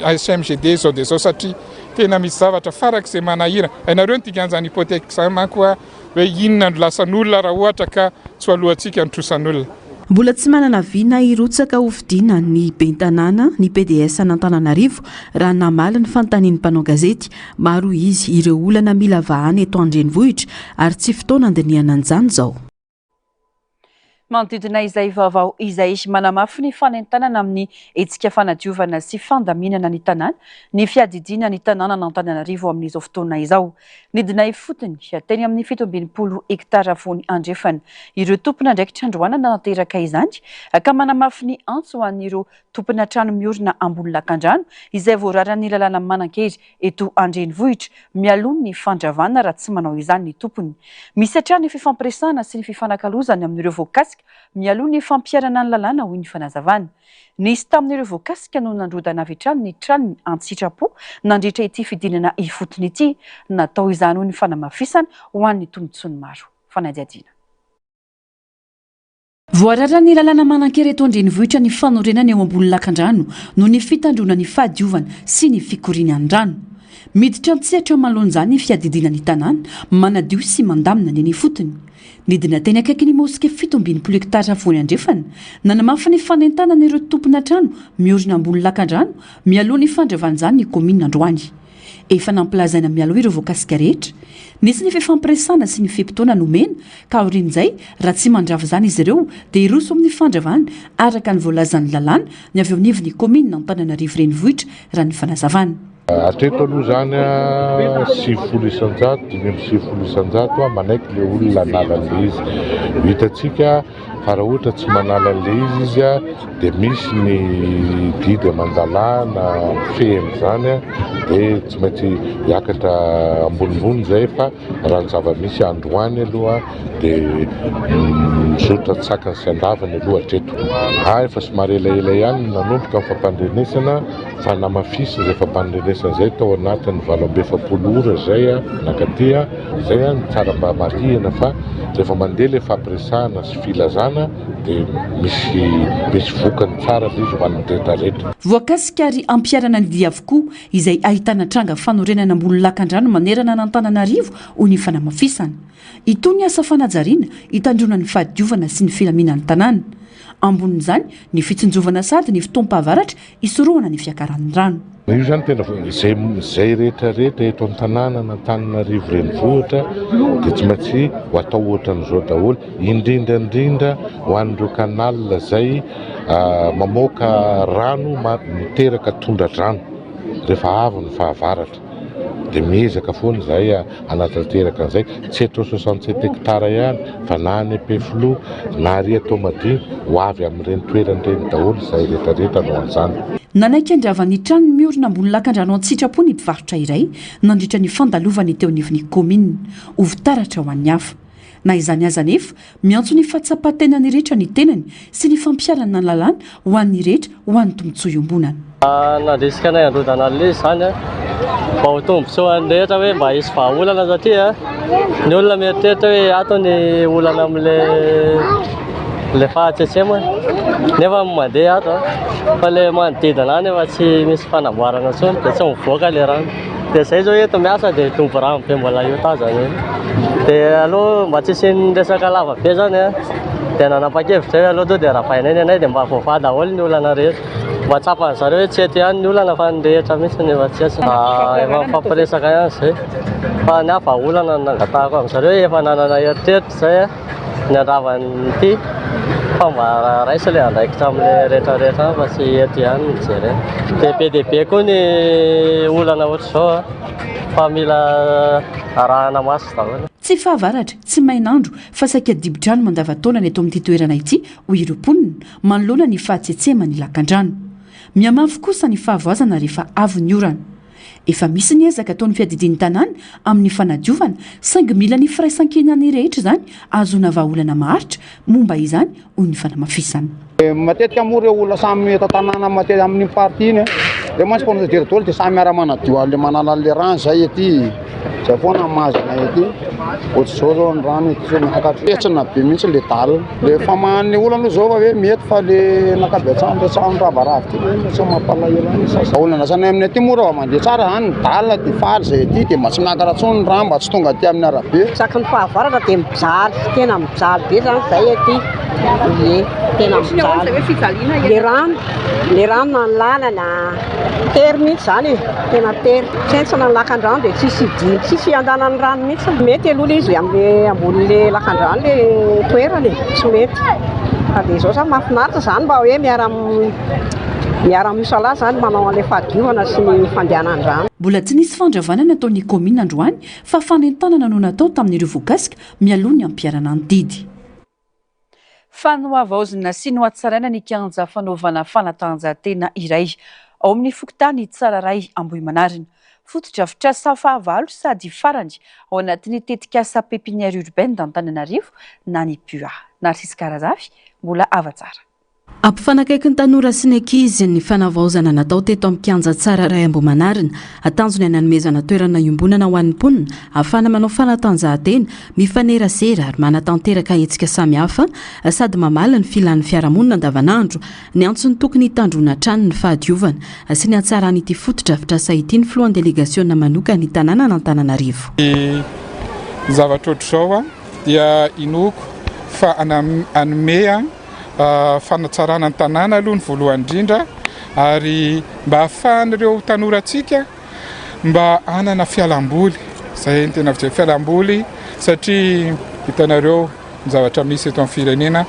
HMGD izao dia izao satria tena misy zavatra farak'izay manahirana. Hainareo ny dikan'izany hypothèque izany manko hoe inona no lasan'olona raha ohatra ka tsy ho alohantsika ny trosan'olona. Mbola tsy manana vina hirotsaka hofidiana ny ben'ny tanàna ny pds an'Antananarivo raha namaly ny fanontanian'ny mpanao gazety. Maro hoy izy ireo olana mila vahana eto an-drenivohitra ary tsy fotoana handinihana an'izany izao. Manodidina izay vaovao izay, manamafy ny fanentanana amin'ny hetsika fanadiovana sy fandaminana ny tanàna ny fiadidiana ny tanànan'Antananarivo amin'izao fotoana izao. Nidina ifotony, teny amin'ny 67 hektara Afovoany Andrefana, ireo tompon'andraikitra androany nanatanteraka izany ka manamafy ny antso ho an'ireo tompona trano miorina ambony lakandrano izay voararan'ny lalàna manan-kery eto an-drenivohitra mialoha ny fandravana raha tsy manao izany ny tompony. Misy hatrany ny fifampiresahana sy ny fifanakalozana amin'ireo voakasika mialoha ny fampiharana ny lalàna, hoy ny fanazavana. Nisy tamin'ireo voakasika no nandrodana avy hatrany ny tranony an-tsitrapo nandritra ity fidinana ifotony ity. Natao izany, hoy ny fanamafisana, ho an'ny tombontsoan'ny maro. Fanadihadiana. Voararan'ny lalàna manan-kery eto an-drenivohitra ny fanorenana eo ambony lakandrano noho ny fitandroana ny fahadiovana sy ny fikorian'ny rano. Miditra an-tsehatra manoloana izany ny fiadidiana ny tanàna, manadio sy mandamina ny eny ifotony. Nidina teny akaikin'ny moske 67 hektara afovoany andrefana, nanamafy ny fanentanana ireo tompona trano miorina ambony lakandrano mialoha ny fandravana izany ny kaominina androany. Efa nampilazaina mialoha ireo voakasika rehetra. Nisy ny fifampiresahana sy ny fe-potoana nomena ka aorian'izay, raha tsy mandrava izany izy ireo dia hiroso amin'ny fandravana araka ny voalazan'ny lalàna ny avy eo anivon'ny kaominina Antananarivo Renivohitra, raha ny fanazavana. Hatreto aloha izany 90%, 95% manaiky ilay olona hanala an'ilay izy. Ho hitantsika fa raha ohatra tsy manala an'ilay izy izy dia misy ny didy aman-dalàna mifehy an'izany dia tsy maintsy hiakatra ambonimbony izay fa raha ny zava-misy androany aloha dia mizotra an-tsakany sy an-davany aloha hatreto. Ah, efa somary elaela ihany no nanomboka ny fampandrenesana fa namafisina izay fampandrenesana izay tao anatin'ny 48 ora izay nankaty. Izay no tsara mba marihina fa rehefa mandeha ilay fampiresahana sy filazana dia misy misy vokany tsara ilay izy ho an'ny rehetra rehetra. Voakasika ary ampiharana ny dihy avokoa izay ahitana tranga fanorenana ambony lakandrano manerana an'Antananarivo, hoy ny fanamafisana. Itony asa fanajariana hitandroana ny fahadiovana sy ny filaminan'ny tanàna. Ambonin'izany, ny fitsinjovana sady ny fotoam-pahavaratra hisorohana ny fiakaran'ny rano. Io izany tena izay izay rehetra rehetra eto an-tanànan'Antananarivo renivohitra dia tsy maintsy ho atao ohatran'izao daholo, indrindra indrindra ho an'ireo canal izay mamoaka rano miteraka tondra-drano rehefa avy ny fahavaratra dia miezaka foana izahay hanatanteraka an'izay, tsy eto 67 hectares ihany fa na any Ampefiloha na ary eto Toamadina, ho avy amin'ireny toerana ireny daholo izay rehetra rehetra hanao an'izany. Nanaiky handrava ny tranony miorina ambony lakandrano an-tsitrapo ny mpivarotra iray nandritra ny fandalovany teo anivon'ny kaominina, ho fitaratra ho an'ny hafa. Na izany aza anefa, miantso ny fahatsapan-tenan'ny rehetra ny tenany sy ny fampiharana ny lalàna ho an'ny rehetra ho an'ny tombontsoa iombonana. Nandrisika anay handrodana an'ilay izy izany Mba ho tombontsoan'ny rehetra hoe mba hisy vahaolana satria ny olona mieritreritra hoe ato ny olana amin'le le fahatsetsemana nefa mandeha ato fa le manodidina any efa tsy misy fanamboarana intsony dia tsy mivoaka le rano. Dia izay zao eto miasa dia dobo rano be mbola io tazana io. Dia aleo mba tsy hisian'ny resaka lava be zany an, dia nanapa-kevitra hoe aleo tonga dia ravainay ny anay dia mba voavaha daholo ny olana rehetra. Mba tsapan'ny zareo hoe tsy eto ihany ny olana fa ny rehetra mihitsy no efa tsy eto. Efa mifampiresaka ihany izay. Fa ny ahy vahaolana no nangatahako amin-jareo hoe efa nanana eritreritra izay an, ny handrava an'ity fa mba raiso ilay andraikitra amin'ilay rehetra rehetra any fa tsy eto ihany no jerena. Dia be dia be koa ny olana ohatr'izao an, fa mila arahana maso daholo. Tsy fahavaratra, tsy main'andro fa saika dibo-drano mandavantaona ny eto amin'ity toerana ity, hoy ireo mponina, manoloana ny fahatsetseman'ny lakandrano. Mihamafy kosa ny fahavoazana rehefa avy ny orana. Efa misy ny ezaka ataon'ny fiadidian'ny tanàna amin'ny fanadiovana, saingy mila ny firaisankinan'ny rehetra izany ahazoana vahaolana maharitra momba izany, hoy ny fanamafisana. Matetika moa ireo olona samy eto an-tanàna matetika amin'iny partie iny, ireo mantsy mpanao jery daholo dia samy miara-manadio an'ilay manala an'ilay rano izay ety. Zay foana ny mahazo anay aty. Ohatr'izao zao ny rano ety zao miakatra. Petsina be mihitsy le dalle. Le famahan'ny olana aloha zao fa hoe mety fa le nankabetsahan'ny le trano ravarava ty le tsy mampalahelo any sasa. Olana asanay aminay aty moa raha vao mandeha tsara zany ny dalle de faly zay aty de mba tsy miakatra intsony ny rano mba tsy tonga aty amin'ny arabe. Isaky ny fahavaratra dia mijaly, tena mijaly be zany zay aty. Ie, tena mijaly. Le rano, le rano na ny lalana. Tery mihitsy izany e, tena tery. Tsentsina ny lakandrano dia tsisy hidiny, tsisy hiandanan'ny rano mihitsy. Mety aloha ilay izy amin'ilay ambonin'ilay lakandrano ilay toerana e, tsy mety. Fa dia izao izany mahafinaritra izany mba hoe miara miara misalahy izany manao an'ilay fahadiovana sy ny fandehanan-drano. Mbola tsy nisy fandravana nataon'ny kaominina androany fa fanentanana no natao tamin'ireo voakasika mialoha ny hampiharana ny didy. Fa nohavaozina sy nohatsaraina ny kianja fanaovana fanatanjahantena iray ao amin'ny fokontany Tsararay Ambohimanarina. Fotodrafitrasa fahavalo sady farany ao anatin'ny tetikasa Pépinière Urbaine d'Antananarivo na ny PUA. Narcisse Karazafy, mbola hava-tsara. Hampifanakaiky ny tanora sy ny ankizy ny fanavaozana natao teto amin'ny kianja Tsararay Ambohimanarina. Tanjona ny hanomezana toerana iombonana ho an'ny mponina ahafahana manao fanatanjahantena, mifanerasera ary manatanteraka hetsika samihafa sady mamaly ny filan'ny fiarahamonina andavanandro. Niantso ny tokony hitandroana hatrany ny fahadiovana sy ny hatsaran'ity fotodrafitrasa ity ny filohan'ny delegasiona manokan'ny tanànan'Antananarivo. Ny zavatra ohatr'izao dia inoako fa hanome fanatsarana ny tanàna aloha ny voalohany indrindra ary mba ahafahan'ireo tanorantsika mba hanana fialamboly, izay no tena fijery, fialamboly satria hitanareo ny zavatra misy eto amin'ny firenena,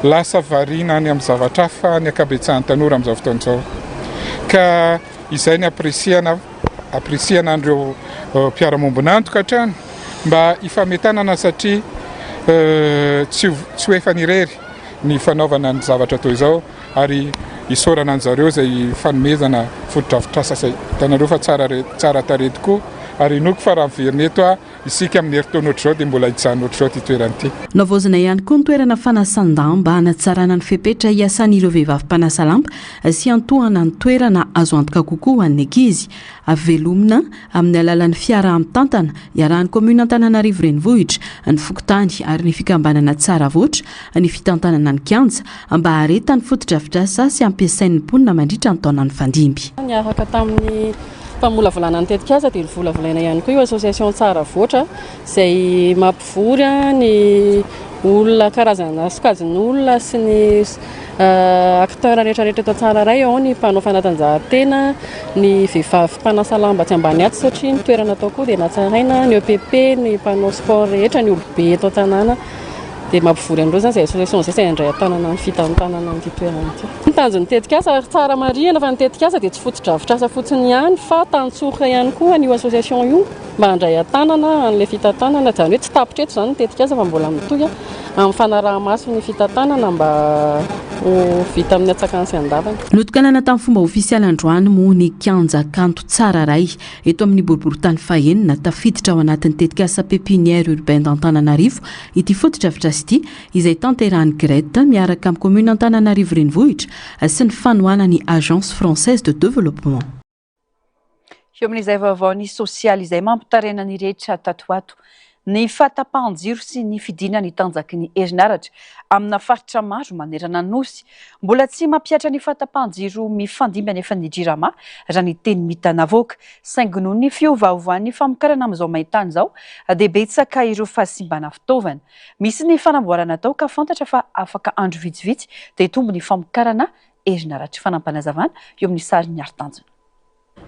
lasa variana any amin'ny zavatra hafa ny ankabetsahan'ny tanora amin'izao fotoana izao ka izay ny ampirisihana ampirisihana an'ireo mpiara-mombon'antoka hatrany mba hifametanana satria tsy tsy ho efany irery ny fanaovana ny zavatra toy izao ary isaorana an'zareo izay fanomezana fotodrafitrasa izay hitanareo fa tsara tsara tarehy tokoa ary inoako fa raha miverina eto aho isika amin'ny herintaona ohatr'izao dia mbola hijanona ohatr'izao ity toerana ity. Nohavaozina ihany koa ny toerana fanasan-damba hanatsarana ny fepetra hiasan'ireo vehivavy mpanasa lamba sy hiantohana ny toerana azo antoka kokoa ho an'ny ankizy. Velomina amin'ny alalan'ny fiaraha-mitantana iarahan'ny kaominina Antananarivo Renivohitra, ny fokontany ary ny fikambanana Tsara Voatra ny fitantanana ny kianja mba haharetan'ny fotodrafitrasa sy hampiasain'ny mponina mandritra ny taona nifandimby. Niaraka tamin'ny mpamolavolana ny tetikasa dia novolavolaina ihany koa io association Tsara Voatra izay mampivory ny olona karazana sokajin'olona sy ny acteurs rehetra rehetra eto Tsararay, ao ny mpanao fanatanjahantena, ny vehivavy mpanasa lamba atsy ambany atsy satria ny toerana atao koa dia natsaraina, ny EPP, ny mpanao sport rehetra, ny olobe eto an-tanàna dia mampivory an'ireo izany izay association izay izay handray an-tanana ny fitantanana an'ity toerana ity. Ny tanjon'ny tetikasa ary tsara marihina fa ny tetikasa dia tsy fotodrafitrasa fotsiny ihany fa tantsoroka ihany koa an'io association io mba handray an-tanana an'ilay fitantanana, izany hoe tsy tapitra eto izany ny tetikasa fa mbola mitohy amin'ny fanaraha-maso ny fitantanana mba ho vita amin'ny antsakany sy andavany. Notokanana tamin'ny fomba ofisialy androany moa ny kianja kanto Tsararay eto amin'ny boriborintany fahenina, tafiditra ao anatin'ny tetikasa Pépinière Urbaine d'Antananarivo ity fotodrafitrasa ity izay tanterahin'ny GRET miaraka amin'ny Commune Antananarivo Renivohitra sy ny fanohanan'ny Agence Française de Développement. Eo amin'izay vaovaon'ny sosialy izay mampitaraina ny rehetra tato ho ato, ny fahatapahan-jiro sy ny fidinan'ny tanjaky ny herinaratra amina faritra maro manerana ny Nosy. Mbola tsy mampihatra ny fahatapahan-jiro mifandimby anefa ny Jirama, raha ny teny mita navoaka. Saingy noho ny fiovaovan'ny famokarana amin'izao maintany izao dia betsaka ireo fahasimbana fitaovana. Misy ny fanamboarana atao ka fantatra fa afaka andro vitsivitsy dia hitombo ny famokarana herinaratra. Fanampinazavana eo amin'ny sarin'ny Haritanjona.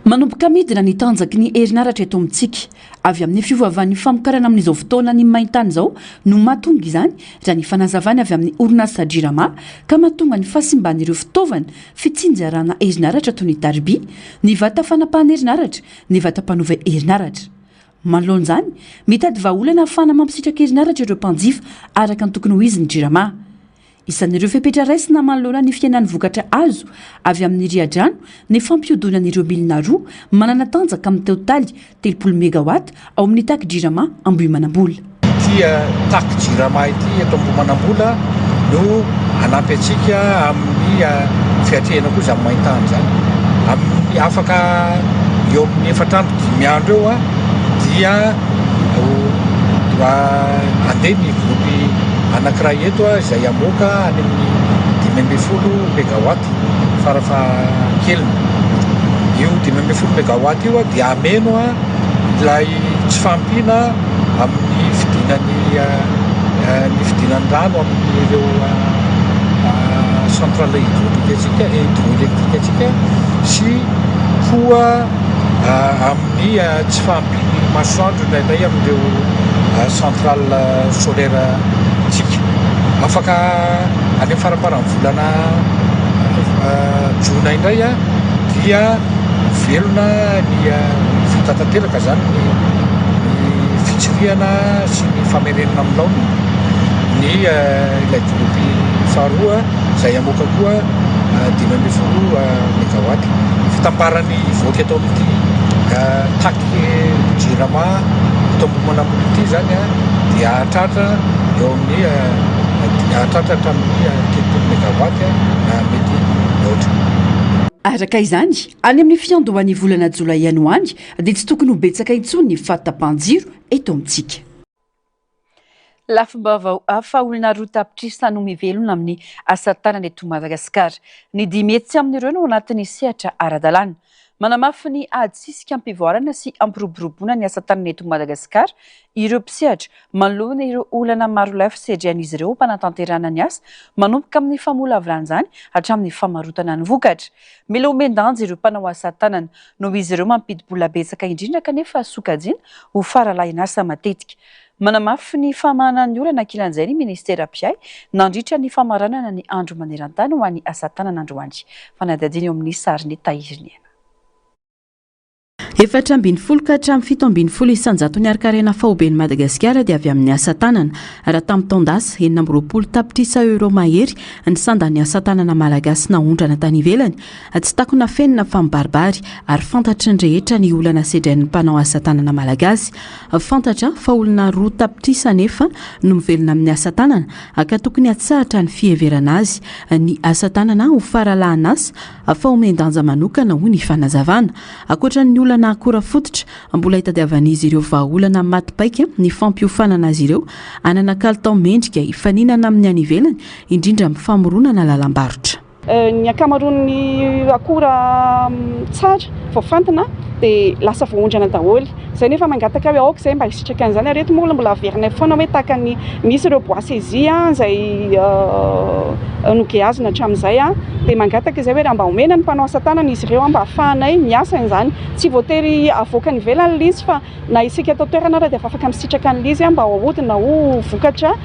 Manomboka midina ny tanjaky ny herinaratra eto amintsika. Avy amin'ny fiovaovan'ny famokarana amin'izao fotoana ny maintany izao no mahatonga izany, raha ny fanazavana avy amin'ny orinasa Jirama, ka mahatonga ny fahasimban'ireo fitaovana fitsinjarana herinaratra toy ny tariby, ny vata fanapahana herinaratra, ny vata mpanova herinaratra. Manoloana izany, mitady vahaolana ahafahana mampisitraka herinaratra ireo mpanjifa araka ny tokony ho izy ny Jirama. Isan'ireo fepetra raisina manoloana ny fihenan'ny vokatra azo avy amin'ny riadrano ny fampihodinana ireo milina roa manana tanjaka amin'ny totaly 30 megawatt ao amin'ny tac Jirama Ambohimanambola. Ity tac Jirama ity eto Ambohimanambola no hanampy antsika amin'ny fiatrehana koa izany maintany izany. Amin'ny afaka eo amin'ny efatra andro dimy andro eo dia ho handeha ny groupe anankiray eto izay hamoaka any amin'ny 15 megawatt farafahakeliny. Io 15 megawatt io dia hameno ilay tsy fahampiana amin'ny fidinan'ny ny fidinan'ny rano amin'ireo centrale hydraulique antsika, hydroélectrique antsika sy koa amin'ny tsy fahampian'ny masoandro indraindray amin'ireo centrale solaire tsika. Afaka any amin'ny faramparan'ny volana jona indray dia velona ny vita tanteraka izany ny fitsirihana sy ny famerenana amin'ny laoniny ny ilay groupe faharoa izay hamoaka koa 15 megawatt. Ny fitambaran'ny hivoaka eto amin'ity tac Jirama eto Ambohimanambola ity izany dia hahatratra eo amin'ny hahatratra hatramin'ny 30 megawatt na mety mihoatra. Araka izany, any amin'ny fiandohan'ny volana jolay any ho any dia tsy tokony ho betsaka intsony ny fahatapahan-jiro eto amintsika. Lafim-baovao hafa, olona 2 tapitrisa no mivelona amin'ny asa tanana eto Madagasikara. Ny dimy hetsy amin'ireo no anatin'ny sehatra ara-dalàna. Manamafy ny ady sisika ampivoarana sy ampiroboroboana ny asa tanana eto Madagasikara ireo mpisehatra manoloana ireo olana marolafy sedrain'izy ireo am-panatanterahana ny asa, manomboka amin'ny famolavolana izany hatramin'ny famarotana ny vokatra. Mila omen-danja ireo mpanao asa tanana noho izy ireo mampidi-bola betsaka indrindra kanefa sokajiana ho faralahin'asa matetika. Manamafy ny famahana ny olana ankilan'izay ny minisitera mpiahy nandritra ny famaranana ny andro maneran-tany ho an'ny asa tanana androany. Fanadihadiana eo amin'ny sarin'i Tahiriniaina. 14 ka hatramin'ny 17 isan-jaton'ny harin-karena faoben'i Madagasikara dia avy amin'ny asa tanana. Raha tamin'ny taon-dasa, 26 tapitrisa euros mahery ny sandan'ny asa tanana malagasy naondrana tany ivelany. Tsy takona afenina fa mibaribary ary fantatry ny rehetra ny olana sedrain'ny mpanao asa tanana malagasy. Fantatra fa olona 2 tapitrisa anefa no mivelona amin'ny asa tanana ka tokony hatsahatra ny fiheverana azy ny asa tanana ho faralahan'asa fa omen-danja manokana hoy ny fanazavana. Ankoatra ny olana akora fototra, mbola hitadiavan'izy ireo vahaolana maty paika ny fampiofanana azy ireo hanana kalitao mendrika hifaninana amin'ny any ivelany, indrindra amin'ny famoronana lalam-barotra. Ny ankamaroan'ny akora tsara voafantina dia lasa voaondrana daholo. Izay nefa mangataka hoe aoka izay mba hisitraka an'izany ary eto moa mbola averinay foana hoe tahaka ny misy ireo bois saisie izay nogeazina hatramin'izay dia mangataka izay hoe raha mba omena ny mpanao asa tanana izy ireo mba hahafahanay miasa izany. Tsy voatery avoaka any ivelany ilay izy fa na isika eto an-toerana ary dia efa afaka misitraka an'ilay izy mba ho ahodina ho vokatra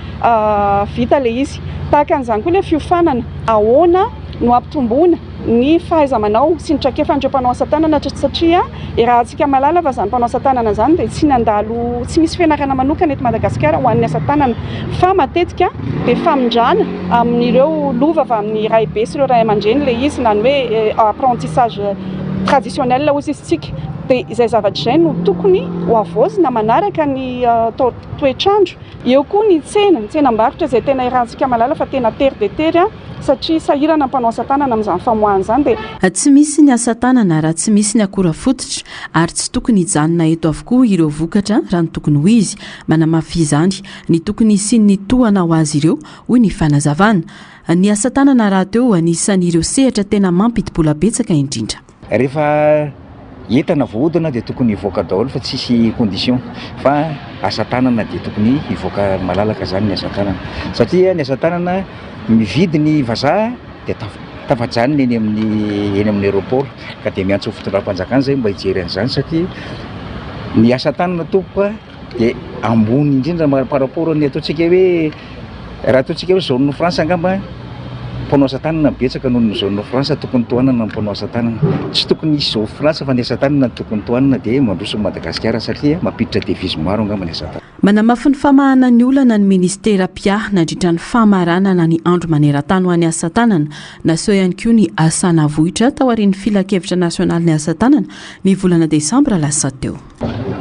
vita ilay izy. Tahaka an'izany koa ilay fiofanana, ahoana no hampitomboana ny fahaiza-manao sy ny traikefan'ireo mpanao asa tanana satria iarahantsika mahalala fa izany mpanao asa tanana izany dia tsy nandalo, tsy misy fianarana manokana eto Madagasikara ho an'ny asa tanana fa matetika dia famindrana amin'ireo lova avy amin'ny raibe sy ireo ray aman-dreny ilay izy na ny hoe apprentissage traditionnel hoy isika. Dia izay zavatra izay no tokony ho havaozina manaraka ny toetr'andro. Eo koa ny tsena, ny tsenam-barotra izay tena iarahantsika mahalala fa tena tery dia tery satria sahirana ny mpanao asa tanana amin'izany famoahana izany dia. Tsy misy ny asa tanana raha tsy misy ny akora fototra ary tsy tokony hijanona eto avokoa ireo vokatra raha ny tokony ho izy. Manamafy izany ny tokony hisian'ny tohana ho azy ireo, hoy ny fanazavana. Ny asa tanana rahateo anisan'ireo sehatra tena mampidi-bola betsaka indrindra. Rehefa entana voahodina dia tokony hivoaka daholo fa tsisy condition fa asa tanana dia tokony hivoaka malalaka zany ny asa tanana satria ny asa tanana mividy ny vazaha dia tafajanona eny amin'ny eny amin'ny aéroport ka dia miantso ny fitondram-panjakana zay mba hijery an'izany satria ny asa tanana tompoko a dia ambony indrindra par rapport ny ataontsika hoe raha ataontsika hoe zone France angamba mpanao asa tanana betsaka noho ny zone France tokony tohanana ny mpanao asa tanana tsy tokony hisy zone France fa ny asa tanana no tokony tohanana dia mandroso ny Madagasikara satria mampiditra devise maro angamba ny asa tanana. Manamafy ny famahana ny olana ny minisitera mpiahy nandritra ny famaranana ny andro maneran-tany ho an'ny asa tanana. Naseho ihany koa ny asa navoitra taorian'ny filankevitra nasionalin'ny asa tanana ny volana desambra lasa teo.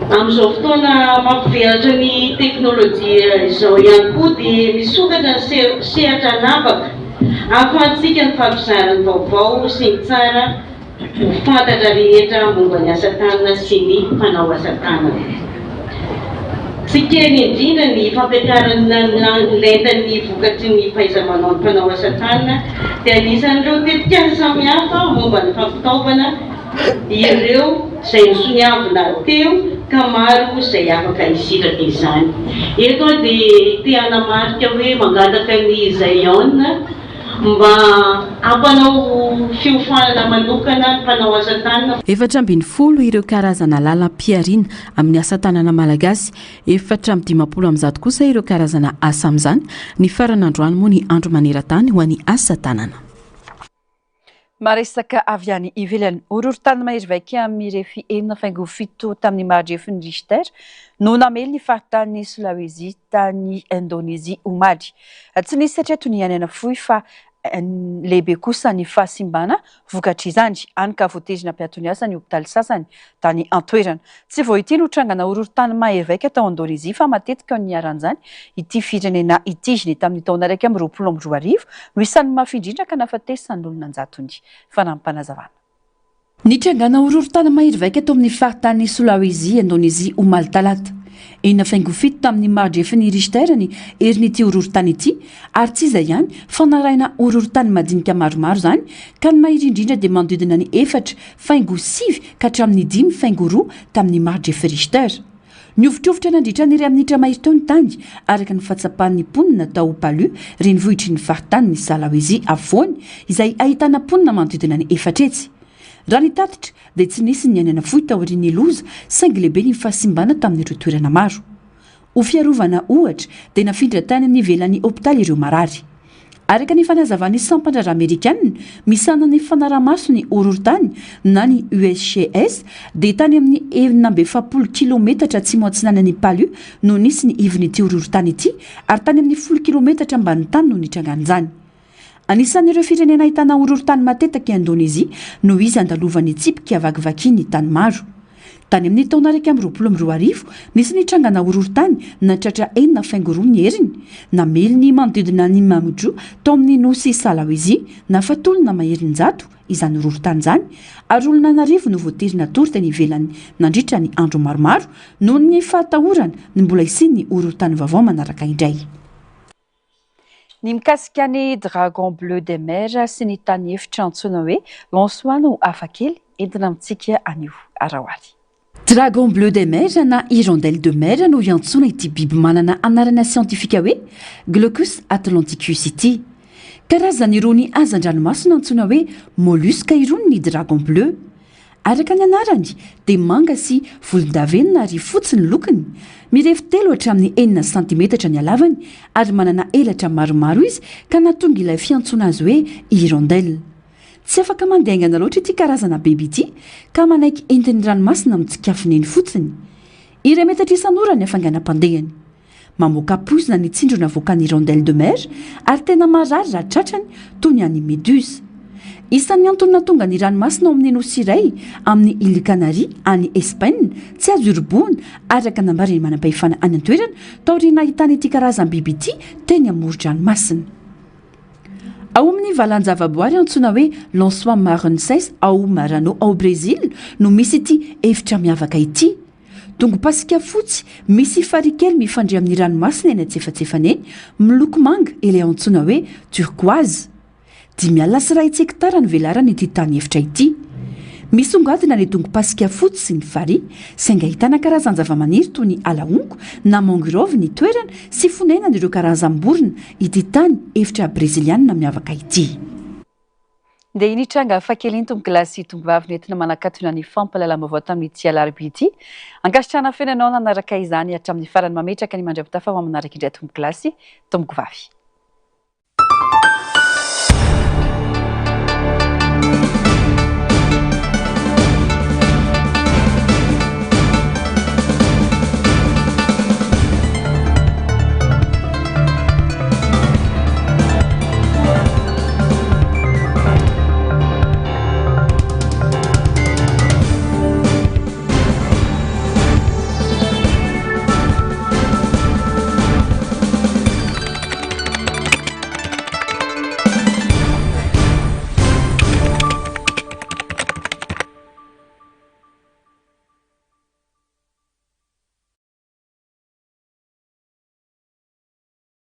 Amin'izao fotoana mampivelatra ny teknolojia izao ihany koa dia misokatra ny sehatra an'habaka ahafahantsika mifampizara ny vaovao sy ny tsara ho fantatra rehetra momba ny asa tanana sy ny mpanao asa tanana. Tsy kely indrindra ny fampiakarana ny lentan'ny vokatry ny fahaiza-manaon'ny mpanao asa tanana dia anisan'ireo tetikasa samihafa momba ny fampitaovana ireo izay nosoniavina teo ka maro izay afaka hisitraka izany. Eto aho dia te hanamarika hoe mangataka ny Zion mba hampanao fiofanana manokana ny mpanao asa tanana. 14 ireo karazana lalam-pihariana amin'ny asa tanana malagasy, 154 kosa ireo karazana asa amin'izany. Nifarana androany moa ny andro maneran-tany ho an'ny asa tanana. Maresaka avy any ivelany. Horohorontany mahery vaika mirefy enina faingo fito tamin'ny maha-drefin'ny Richter no namely ny faritanin'i Sulawesi tany Indonezia omaly. Tsy nisy hatreto ny aina nafoy fa lehibe kosa ny fahasimbana vokatr'izany, hany ka voatery nampiato ny asa ny hopitaly sasany tany an-toerana. Tsy vao ity no trangana horohorontany mahery vaika tao Indonezia fa matetika no niharan'izany ity firenena ity. Ny tamin'ny taona 2021 no isan'ny mafy indrindra ka nahafatesan'olona an-jatony. Fanampim-panazavana. Nitrangana horohorontany mahery vaika tao amin'ny faritanin'i Sulawesi, Indonezia, omaly talata. Enina faingo fito tamin'ny mari-drefin'ny Richter ny herin'ity horohorontany ity ary tsy izay ihany fa narahina horohorontany madinika maromaro izany ka ny mahery indrindra dia manodidina ny efatra faingo sivy ka hatramin'ny dimy faingo roa tamin'ny mari-drefy Richter. Nihovitrovitra nandritra ny iray minitra mahery teo ny tany, araka ny fahatsapan'ny mponina tao Palu, renivohitry ny faritanin'i Sulawesi afovoany, izay ahitana mponina manodidina ny 400. Raha ny tatitra, dia tsy nisy ny aina nafoy taorian'ny loza, saingy lehibe ny fahasimbana tamin'ireo toerana maro. Ho fiarovana, ohatra, dia nafindra tany amin'ny ivelan'ny hopitaly ireo marary. Araka ny fanazavan'ny sampan-draharaha amerikanina misahana ny fanaraha-maso ny horohorontany na ny USGS, dia tany amin'ny 46 kilaometatra atsimo-atsinanan'i Palu no nisy ny ivon'ity horohorontany ity ary tany amin'ny folo kilaometatra ambanin'ny tany no nitrangan'izany. Anisan'ireo firenena ahitana horohorontany matetika i Indonezia noho izy andalovan'ny tsipika vakivakian'ny tany maro. Tany amin'ny taona 2021, nisy ny trangana horohorontany nahatratra enina faingo roa ny heriny, namely ny manodidina an'i Mamuju tao amin'ny nosy Sulawesi, nahafaty olona maherin'ny jato izany horohorontany izany ary olona an'arivo no voatery natory teny ivelany nandritra ny andro maromaro noho ny fahatahorana ny mbola hisian'ny horohorontany vaovao manaraka indray. Ny mikasika ny Dragon Bleu des Mers sy ny tany efitra antsoina hoe Lençois no hafakely entina amintsika anio. Araho ary. Dragon Bleu des Mers na Hirondelle de mer no iantsoana ity biby manana anarana siantifika hoe Glaucus atlanticus ity. Karazan'irony hazan-dranomasina antsoina hoe mollusque irony ny dragon bleu. Araka ny anarany dia manga sy volondavenona ary fotsy ny lokony. Mirefy telo hatramin'ny enina santimetatra ny halavany ary manana elatra maromaro izy ka nahatonga ilay fiantsoana azy hoe hirondelle. Tsy afaka mandeha haingana loatra ity karazana biby ity ka manaiky entin'ny ranomasina mitsikafona eny fotsiny. Iray metatra isan'ora ny hafainganam-pandehany. Mamoaka poizina ny tsindrona avoakan'ny hirondelle de mer ary tena marary raha tratrany toy ny an'ny méduse. Isan'ny antony nahatonga ny ranomasina ao amin'ny nosy iray amin'ny Îles Canaries any Espaina tsy azo irobohana, araka ny nambaran'ny manam-pahefana any an-toerana, taorian'ny nahitana ity karazam-biby ity teny amoron-dranomasina. Ao amin'ny valan-javaboary antsoina hoe Lençóis Maranhenses ao Maranhão ao Brezila no misy ity efitra miavaka ity. Dongom-pasika fotsy misy farihy kely mifandray amin'ny ranomasina eny antsefatsefany eny, miloko manga ilay antsoina hoe turquoise. 150 hektara ny velaran'ity tany efitra ity. Misongadina ny dongom-pasika fotsy sy ny farihy, saingy ahitana karazan-javamaniry toy ny ala honko na mangrove ny toerana sy fonenan'ireo karazam-borona ity tany efitra brezilianina miavaka ity. Dia iny tranga hafakely iny tompokolahy sy tompovavy no entina manakatona ny fampahalalam-baovao tamin'ity alarobia ity. Ankasitrahana feno ianao nanaraka izany hatramin'ny farany. Mametraka ny mandra-pitafa ho amin'ny manaraka indray tompokolahy sy tompokovavy.